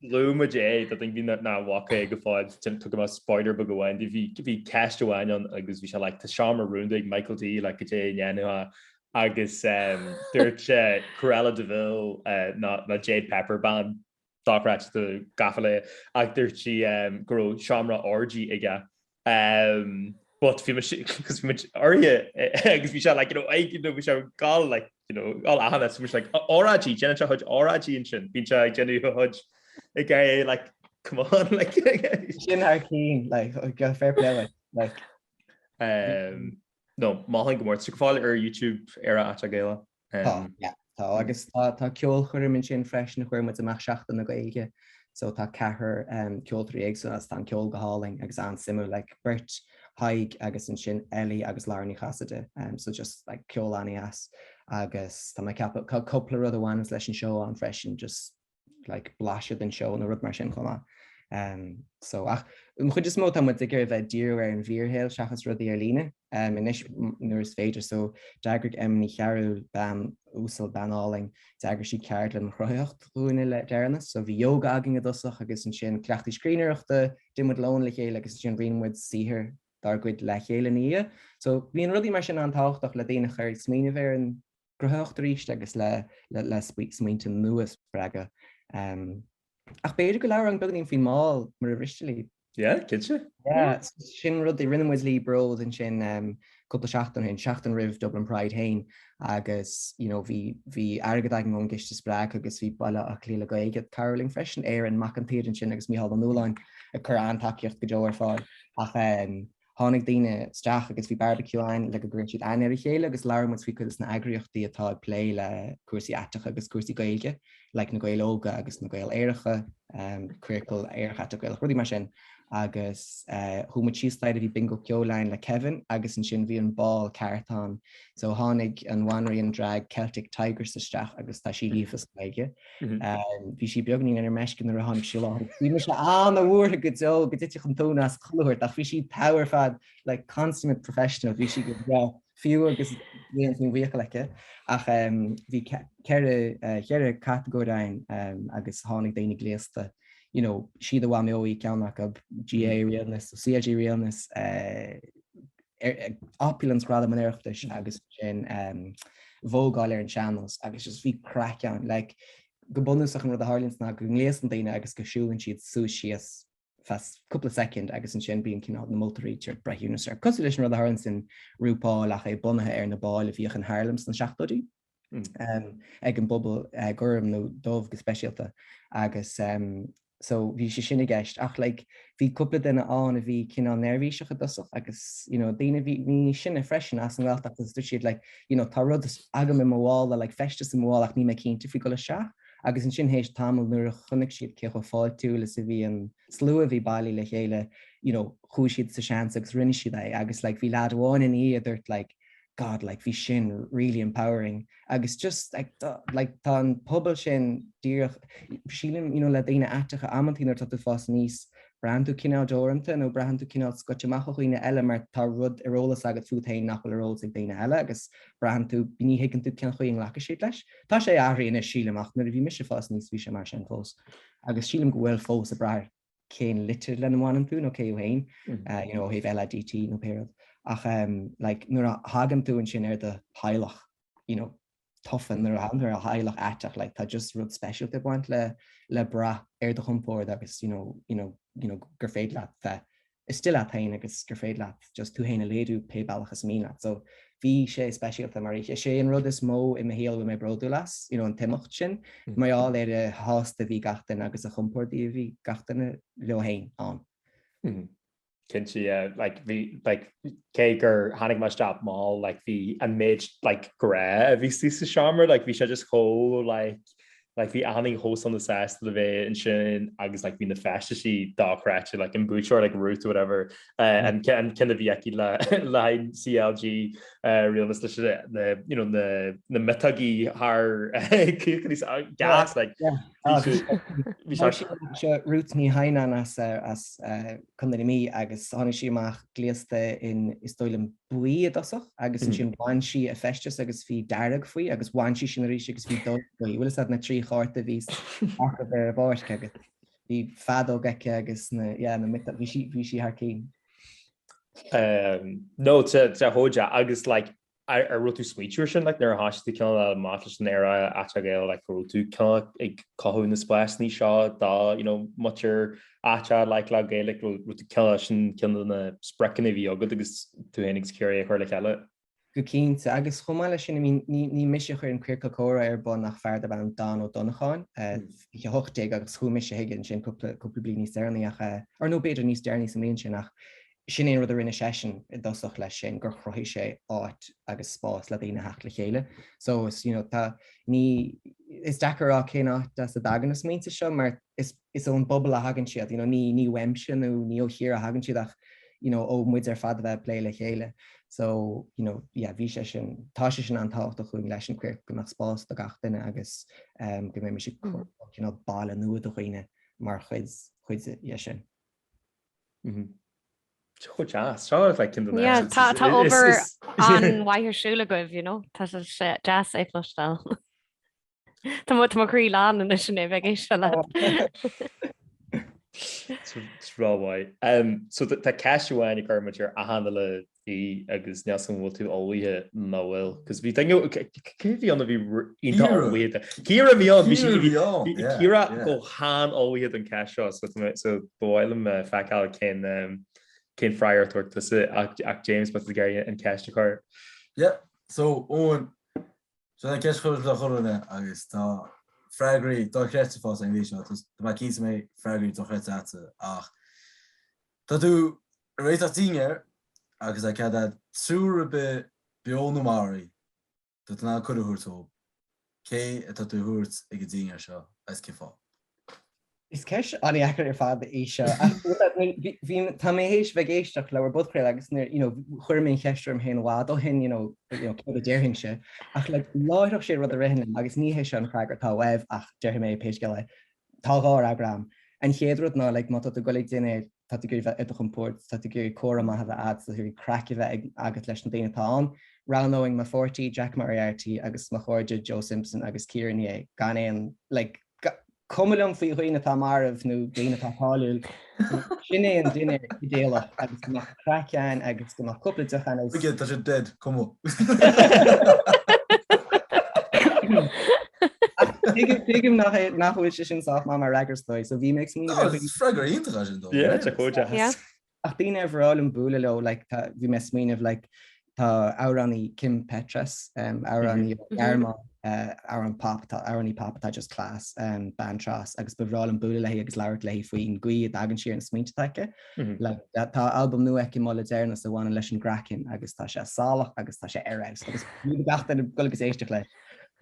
Luaigh muid é do dhaoine nach bhfaca é go fóill, tugadh amach spoiler beag amháin di, bhí ceist amháin ann agus bhí sé like tá seomra rúnda ag Michael D like goidé a dhéanfá agus dúirt sé Cruella de Vil nó Jade Pepper bean dochreidte gafa léi ach dúirt sí go raibh seomra orgy aige But bhí muid cos bhí muid uirthi agus bhí sé like you know I you know bhí sé ag gabháil like you know all achan so bhí sé like óráidí déanann sé a chuid óráidí ansin bíonn sé ag déanamh a chuid ag é like come on like Sin thar cinn like go fair play like like um, no mholfainn go mór tá sé ar fáil ar YouTube Aerach Aiteach Gaelach. Tá, yeah, tá. Agus tá, tá ceolchoirm ansin freisin a chuir muid amach Seachtain na Gaeilge. So tá ceathrar um, ceoltóirí éagsúla agus tá an ceol go hálainn agus an-suimiúil, like beirt Thaidhg agus ansin Ellie agus Lara Ní Chasaide. Um, so just like ceol an-deas. Agus tá mé ag ceapadh tá cúpla rud a bhaineanns leis an seó ann freisin, just like blaiseadh den seó nó rud mar sin chomh maith. Um, so ach an chuid is mó tá muid ag iarraidh bheith díriú ar an bhfíorshaol seachas rudaí ar líne um, anois nuair is féidir. So d'eagraigh Emma Ní Chearúil bean uasal bean álainn, d'eagraigh sí ceardlann chruthaitheacht dhúinne le deireanas. So bhí yoga againn i dtosach agus ansin cleachtaí scríbhneoireachta, d'ith muid lón le chéile agus ansin roinn muid saothar dár gcuid le chéile ina dhiaidh. So bíonn rudaí mar sin an-tábhachtach le daoine a chur ag smaoineamh ar an gcruthaitheacht arís agus le le smaointe nua a spreagadh. Ach b'fhéidir go labhróinn beagáinín faoin mbál mura mhiste libh. Yeah, cinnte. Yeah, sin rud a rinne muid le Bród ansin cúpla seachtain ó shin, seachtain roimh Dublin Pride féin agus you know bhí bhí airgead againn ón gCiste Spreagtha agus bhí Baile Átha Cliath le Gaeilge ag cabhrú linn freisin, Aaron Mac an tSaoir ansin agus Mícheál Ó Nualláin ag cur an-tacaíocht go deo ar fáil. Ach. tháinig daoine isteach agus bhí barbecue ann le go gcuireann siad aithne ar a chéile agus labhair muid faoi cuid de na eagraíochtaí atá ag plé le cúrsaí aiteacha agus cúrsaí Gaeilge, like na Gaeil Óga agus na Gaeil Aeracha, Queercal Aerach Aiteach Gaelach, rudaí mar sin. Agus chuaigh muid síos staighre, bhí bingo ceoil ann le Kevin agus ansin bhí an bál ceart ann. So tháinig an bhanríon drag Celtic Tigress isteach agus tá sí líofa sa Ghaeilge. Bhí sí beagainín ar meisce nuair a tháinig sí i láthair. Bhí mise an-bhuartha go deo go dtitfeadh an tóin as chuile shórt ach bhí sí togha ar fad, like consummate professional, bhí sí go breá fiú agus bhí an bhfiacail aici. Ach bhí cheithre catagóir ann agus tháinig daoine gléasta, you know, Síoda Mhaimeo í ceann acu, GAA Rialnas, CLG Rialnas, Opulence Gradam an Oireachtais agus sin vógáil ar an sean-nós agus just bhí craic ann. Like, go bunúsach an rud a tharlaíonn ná go ngléasann daoine agus go siúlann siad suas síos feadh cúpla soicind agus ansin bíonn cineál na moltóirí ag tabhairt breithiúnas air. Cosúil leis an rud a tharlaíonn in RuPaul ach é bunaithe ar na báil a bhíodh in Harlem sna seachtóidí. ag an bpobal gorm nó dubh go speisialta agus so bhí sé sin i gceist ach like bhí cúpla duine ann a bhí cineál neirbhíseach i dtosach agus you know daoine bhí níos sine freisin as an nGaeltacht agus dúirt siad like you know tá rud agam i mo mhála like feisteas i mo mhála ach níl mé cinnte faoi dul isteach agus ansin théis tamaill nuair a chonaic siad cé chomh fáiltiúil is a bhí an slua a bhí bailithe le chéile you know chuaigh siad sa seans agus rinne siad é agus like bhí leaid amháin ina dhiaidh a dúirt like God like bhí sin really empowering agus just like like tá an pobal sin díreach sílim you know le daoine aiteacha amantaí nuair atá tú ag fás aníos braitheann tú cineál deoranta nó braitheann tú cineál scoite amach ó dhaoine eile mar tá rud ar eolas agat fút féin nach bhfuil ar eolas ag daoine eile agus braitheann tú ní thuigeann tú cén chaoi a nglacfaidh siad leis. Tá sé athraithe anois sílim ach nuair a bhí mise ag fás aníos bhí sé mar sin fós agus sílim go bhfuil fós ag brath ar cén litir lena mbaineann tú nó cé thú féin, you know, ó thaobh LADT nó pé rud. Ach like, nuair a thagann tú ansin ar do theaghlach, you know, tofa, nuair a thagann tú ar do theaghlach aiteach, like, tá just rud speisialta ag baint le, le brath ar do chompord agus, you know, you know, you know, gur féidir leat bheith istigh leat féin agus gur féidir leat just tú féin a léiriú pé bealach is mian leat. So bhí sé speisialta mar oíche. Is é an rud is mó i mo shaol a bhfuil mé bródúil as, you know, an t-imeacht sin, mar gheall ar a shásta a bhí gach duine agus a chompordaí a bhí gach duine leo féin ann. Cinnte, yeah, like bhí, like cé gur tháinig mé isteach mall, like bhí an méid like grá a bhí sa seomra, like bhí sé just chomh like like bhí achan duine chomh sona sásta le bheith ansin agus like bhí na feistisí dochreidte like an buaiteoir like Ruth or whatever uh, an an ceann a bhí aici le le haghaidh CLG uh, Rialnas leis na you know na na miotógaí thar cúchaní gas like bhí sé Ruth Ní Theimhneáin as as Contae na Mí agus tháinig sí amach gléasta in is dóigh liom buí i dtosach agus ansin bhain sí a feisteas agus bhí dearg faoi agus bhain sí sin arís agus bhí dubh faoi. Bhfuil fhios agat na trí chárta a bhí acu ar an bpáirc agus bhí feadóg aici agus na yeah na miotóg bhí sí bhí sí thar cinn. Um, no tá sé chomh deas agus like Ar raibh tú ag smaoitiú ar sin like nuair a thoisigh tú cineál amach leis an Aerach Aiteach Gaelach like go raibh tú cineál ag cothú na spásanna seo do you know muintir aiteach like le Gaeilge raibh raibh tú cineál sin ceann de na spriocanna a bhí agat agus tú féin agus Ciara é a chur le chéile? Go cinnte, agus chomh maith leis sin, I mean, ní, ní mise a chuir an Queercal Comhrá ar bun ach fear darb ainm Don Ó Donnacháin, 2018 agus chuaigh mise chuige ansin cúpla, cúpla bliain níos deireanaí ach, or nó b'fhéidir níos deireanaí sa mbliain sin ach Sin é an rud a rinne seisean i dtosach leis sin, gur chruthaigh sé áit agus spás le daoine a theacht le chéile. So is, you know, tá, ní, is deacair a rá cén áit as a dtagann na smaointe seo mar is, is ón bpobal a thagann siad, you know, ní, ní uaimse nó ní ó Chiara a thagann siad ach, you know, ó muid ar fad a bheith ag plé le chéile. So, you know, yeah, bhí sé sin, tá sé sin an-tábhachtach dúinn leis an Queercal go mbeadh spás do gach duine agus um, go mbeimis ag cur cineál baile nua do dhaoine mar chuid, chuid dhe sin. Chomh deas. Seo like ceann de na Yeah, tá tá obair an-mhaith ar siúl agaibh, you know. Tá sé deas é cloisteáil. Tá mo tá mo chroí lán anois in ag éisteacht leat. It's rómhaith. Um, so tá ceist amháin a chuir muid ar achan uile aoi agus níl 's agam an bhfuil tú ullmhaithe nó bhfuil. Cos bhí duine cé bhí ann a bhí iontach ullmhaithe de. Ciara bhí ann, bhí sí Ciara go han-ullmhaithe don cheist seo so so ba mhaith liom feiceáil cén cén freagra a tabharfaidh tusa ach James má tá tú ag iarraidh an cheist a chur. Yeah, so Eoin, seo an ceist chuir le chuile agus tá freagraí dochreidte faighte againn go dtí seo, tá mé cinnte go mbeidh freagraí dochreidte agatsa ach tá tú ag réiteach dinnéar. Agus tá cead a'd triúr ar bith beo nó marbh tá tú in ann cuireadh a thabhairt dóibh, cé atá tú a thabhairt ag an dinnéar seo agus cén fáth? Is ceist an-dheacair ar fad í seo. Ach bhí, tá mé théis bheith ag éisteacht le bhur bpodchraoladh agus nuair, you know, chuir mé an cheist orm féin i bhfad ó shin, you know, you know, céard a déarfainnse. Ach like, láithreach sé rud a ritheann liom agus ní hé seo an freagra atá uaibh ach déarfaidh mé pé scéal é. Tá dhá fhreagra a'm. An chéad rud ná like, má tá tú ag dul ag dinnéar, tá tú ag iarraidh bheith i do chompord, tá tú ag iarraidh comhrá maith a bheith a'd, tá tú ag iarraidh craic a bheith agat leis na daoine atá ann. Roghnóinn mo pháirtí Jack Moriarty agus mo chairde Joe Simpson agus Ciara Ní É gan aon like, Cuma liom faoi dhaoine atá marbh nó daoine atá cáiliúil. Sin é an dinnéar idéalach agus go mbeadh craic ann agus go mbeadh cúpla deoch ann agus. Tuige, tá siad dead, cuma. Tuigim nach é nach bhfuil sé sin sách maith mar fhreagra is dóigh, so bhí mé ag smaoineamh ar Is freagra iontach é sin dó. Yeah, tá chomh deas. Ach daoine ar bhreá liom bualadh leo, like, tá, bhí mé ag smaoineamh, like, tá amhránaí Kim Petras, um, amhránaí mm -hmm. Ghearmáin, uh, amhrán pop, tá amhránaí pop atá just class, um, bean tras, agus ba bhreá liom bualadh léi agus labhairt léi faoin gcaoi a dtagann sí ar na smaointe atá aici. Mm -hmm. like, tá albam nua aici amuigh le deireanas a bhaineann leis an gcraiceann agus tá sé salach agus tá sé ar fheabhas agus ní gach duine dul agus éisteacht leis.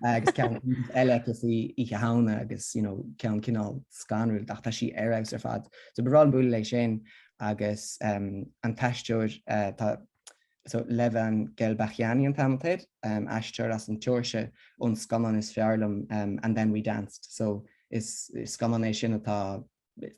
agus ceann eile aici faoi Oíche Shamhna agus you know, ceann cineál scanrúil ach tá sí ar fheabhas ar fad. So ba bhreá liom bualadh léi sin agus um, an t-aisteoir uh, tá so Levan Gelbakhiani an t-ainm atá air, um, aisteoir as an tSeoirsia ón scannán is fearr liom um, And Then We Danced. So is, is scannán é sin atá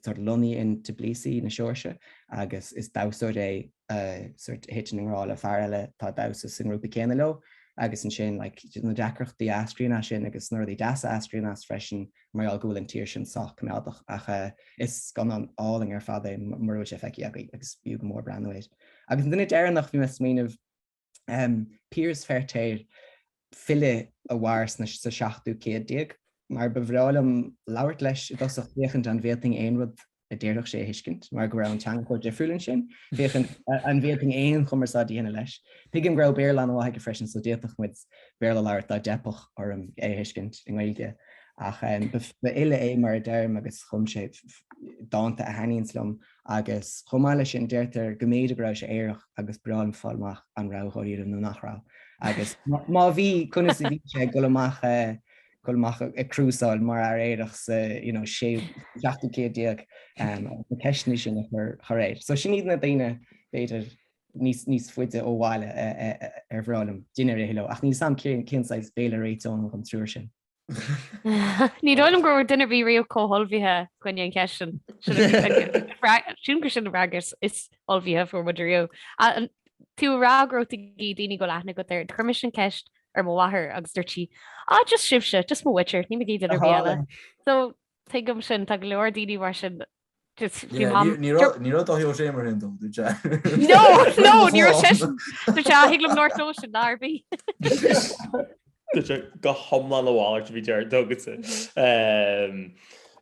sort lonnaithe in Tbilisi na Seoirsia agus is damhsóir é a sort thiteann i ngrá le fear eile atá ag damhsa sa ngrúpa céanna leo agus ansin like na deacrachtaí a eascraíonn as sin agus na rudaí deasa a eascraíonn as freisin mar gheall go bhfuil an tír sin sách coimeádach ach eh, is scannán álainn ar fad é mura bhfuil sé feicthe agaibh agus b'fhiú go mór breathnú air. Agus an duine deireanach bhí mé ag smaoineamh Piers Feirtéar, file a mhair sna sa seachtú céad déag, mar ba bhreá liom labhairt leis i dtosach féachaint an bhféadfainn aon rud a déarfadh sé a thuiscint, mar go raibh an teanga chomh difriúil ansin, féachaint an bhféadfainn aon chumarsáid a dhéanamh leis. Tuigim go raibh Béarla an-mhaith aige freisin so d'fhéadfadh muid Béarla a labhairt dá dteipfeadh orm é a thuiscint i nGaeilge. Ach ba fhile é mar a deirim agus chum sé dánta a thaitníonns liom Agus chomh maith leis sin, deirtear go mb'fhéidir go raibh sé aerach agus ba bhreá liom fáil amach an raibh dháiríre nó nach raibh. Agus má bhí, conas a bhí sé ag dul amach, dul amach ag crúsáil mar fhear aerach sa, you know, séú, seachtú céad déag, na ceisteanna sin a chur, chur air. So sin iad na daoine, b'fhéidir, níos, níos faide ó bhaile ar bhreá liom dinnéar a ithe leo. Ach níl 's a'm cén, cén saghas béile a réiteoinn don triúr sin. Ní dóigh liom go raibh duine ar bith riamh chomh hullmhaithe fá choinne an cheist sin. Sílim gur sin an freagra is ullmhaithe a fuair muid riamh. Tú ag rá go raibh tú ag iarraidh daoine go bhfuil aithne agat air. Chuir mise an ceist ar mo mháthair agus dúirt sí, ah, just sibhse, just mo mhuintir, níl mé ag iarraidh duine ar bith eile. So tuigim sin, tá go leor daoine mar sin Ní raibh Dáithí Ó Sé mar sin dó, dúirt sé. No, no, ní raibh sé Dúirt sé thig liom labhairt leosan lá ar bith. Dúirt sé go hiomlán a mhalairt a bhí deir agatsa.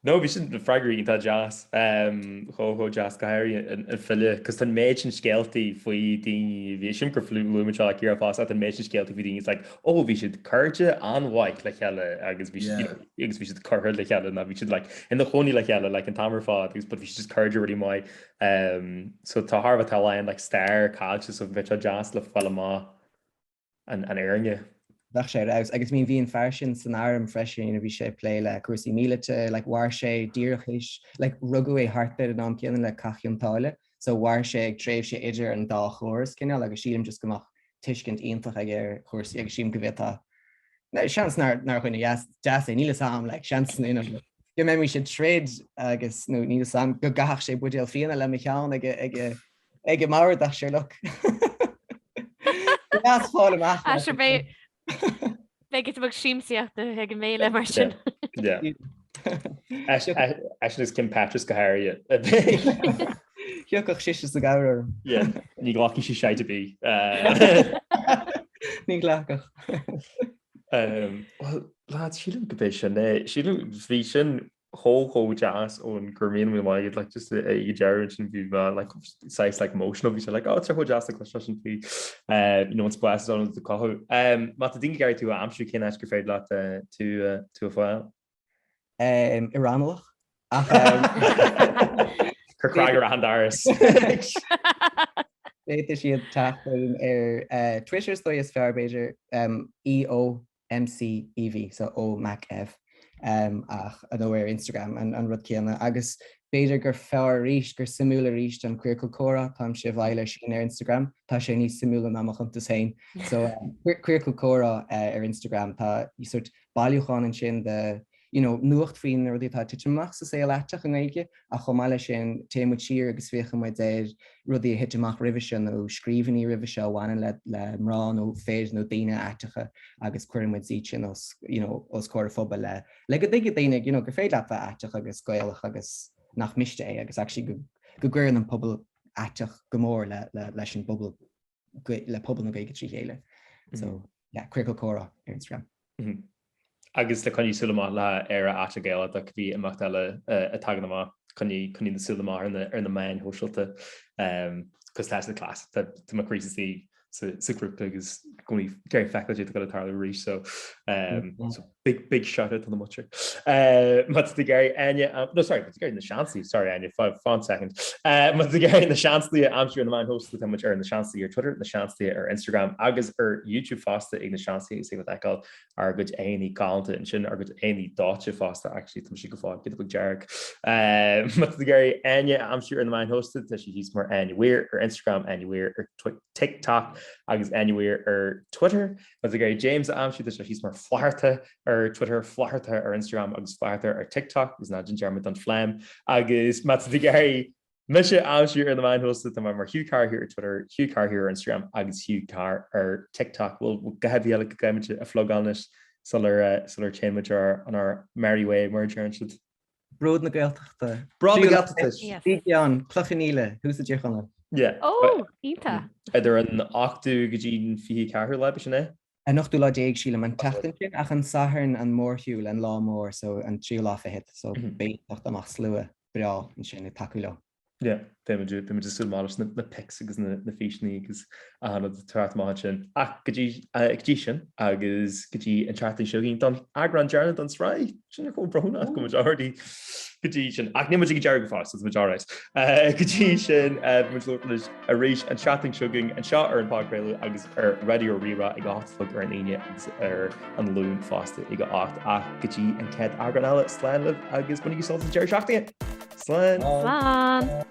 No, bhí sin freagraí iontach deas, chomh chomh deas go háirithe an file, cos tá an méid sin scéaltaí faoi daoine, bhí sin gur luaigh muid seo like iarraidh fosta, tá an méid sin scéaltaí faoi daoine, it's like, oh bhí siad cairde an-mhaith le chéile agus bhí siad, you know, agus bhí siad curtha le chéile ná bhí siad like ina chónaí le chéile like an t-am ar fad agus but bhí siad just cairde really maith um, so tá thar a bheith tá a lán like stair caillte so bheadh sé deas le fáil amach an, an fhírinne. Bheadh sé ar fheabhas agus I mean bhí an fear sin san arm freisin you know, bhí sé ag plé le cúrsaí míleata like mhair sé díreach théis like rugadh é thart ar an am céanna le Cath Chionn tSáile so mhair sé ag tréimhse idir an dá chóras cineál agus sílim just go mbeadh tuiscint iontach aige ar chúrsaí agus sílim go bhféadfá seans nár nár dhuine dheas deas é níl 'fhios a'm like seans you know go mbeimis ag troid agus nó níl 'fhios a'm go gcaithfeadh sé buidéal fíona le mo cheann ag ag ag an mbord ach sure look. Deas fáil amach. Ah, sure beidh beidh giota beag siamsaíochta ag an mbéile mar sin. Yeah. Eisean is Kim Petras go háirithe. Thiocfadh sise sa gcabhair orm. Yeah, ní ghlacfaidh sí shite ar bith. Ní ghlacfadh. Well, lads, sílim go b'é sin é. Sílim bhí sin chomh chomh deas ón gur mian liom agat like just ag an deireadh ansin bhí mé like saghas like emotional bhí sé like oh tá chomh deas le cloisteáil sin faoi you know an spás ann do chothú. Má tá daoine ag iarraidh tú a aimsiú cén áit gur féidir leat tú tú a fháil? I Raghnallach ach Cuir cnag ar an doras. Féadfaidh siad teacht orm ar Twitter is dóigh is fearr b'fhéidir, EOMCEV, so O Mac Ev, ach nó ar Instagram an rud céanna. Agus b'fhéidir gur fearr arís, gur suimiúil arís an Queercal Comhrá, táimse i bhfeighil air sin ar Instagram, tá sé níos suimiúla ná mo chuntas féin. So Queercal Comhrá ar Instagram, tá sort bailiúchán ansin de you know, nuacht faoi na rudaí atá ag titim amach sa saol aiteach i nGaeilge, ach chomh maith leis sin, téann muid siar agus féachann muid ar rudaí a thit amach roimhe seo nó scríbhinní roimhe seo a bhaineann le, le mná nó fir nó daoine aiteacha agus cuireann muid iad sin os, you know, os comhair an phobail le, le go dtuigfidh daoine, you know, gur féidir leat bheith aiteach agus Gaelach agus nach miste é agus actually go, go gcuireann an pobal aiteach go mór le, le, leis an bpobal, le pobal na Gaeilge trí chéile. So, yeah, Queercal Comhrá ar Instagram. Mm -hmm. Agus le coinnigh súil amach le Éire Aiteach Gaelach do cibé imeacht eile a tagann amach, coinnigh coinnigh na súil amach ar na ar na meáin shóisialta. Cos tá siad class, tá tá mo chroí istigh sa sa ghrúpa agus i gcónaí ag iarraidh feiceáil cad atá ag tarlú arís so um, so big big shout out to the muintir. Uh, má tá tú ag iarraidh Áine, um, no sorry, má tá tú ag iarraidh na Seansálaithe, sorry Áine, fan second. Uh, má tá tú ag iarraidh na Seansálaithe a aimsiú ar na meáin shóisialta tá muid ar na Seansálaithe ar Twitter, na Seansálaithe ar Instagram agus ar YouTube fosta ag na Seansálaithe agus ag feiceáil ár gcuid aghaidheanna galánta ansin, ár gcuid aghaidheanna dóite fosta actually tá siad go fóill giota beag dearg. Uh, má tá tú ag iarraidh Áine a aimsiú ar na meáin shóisialta tá sí thíos mar Áine Weir ar Instagram, Áine Weir ar TikTok agus Áine Weir ar Twitter. Má tá tú ag iarraidh James a aimsiú tá sé thíos mar Flatharta ar Twitter, Flatharta ar Instagram agus Flatharta ar TikTok agus ná déan dearmad don phlean. Agus má tá tú ag iarraidh mise a aimsiú ar na meáin shóisialta tá mé mar Hugh Carr here ar Twitter, Hugh Carr here ar Instagram agus Hugh Carr ar TikTok. Bhfuil a dhath ar bith eile go gcaithfimid a phlugáil anois sular sular téann muid ar on our merry way mar a deireann siad. Bród na Gaeltachta. Bród na Gaeltachta. Bígí ann, Cloich Cheann Fhaola, thuas i dTír Chonaill. Yeah. Ó, iontach. Idir an 8ú go dtí an 24ú lá, b'shin é? An ochtú lá déag, sílim, an tseachtain sin, ach an Satharn an mórshiúl, an lá mór, so an tríú lá fichead, so beidh teacht amach slua breá ansin ag tacú leo. Yeah, beidh muid beidh muid ag súil maith leis na pics agus na na físeanna agus achan rud ag teacht amach ansin. Ach go dtí go dtí sin agus go dtí an tseachtain seo chugainn don eagrán deireanach don sraith, sin chomh brónach go muid already go dtí sin. Ach níl muid ag deireadh go fóill, so tá muid alright. Go dtí sin, beidh muid ag labhairt libh arís an tseachtain seo chugainn anseo ar an bpodchraoladh agus ar Raidió Rí-Rá ag a 8 a chlog ar an Aoine agus ar an Luan fosta ag a 8. Ach go dtí an chéad eagrán eile, slán libh agus bainigí sult as an deireadh seachtaine! Slán! Slán!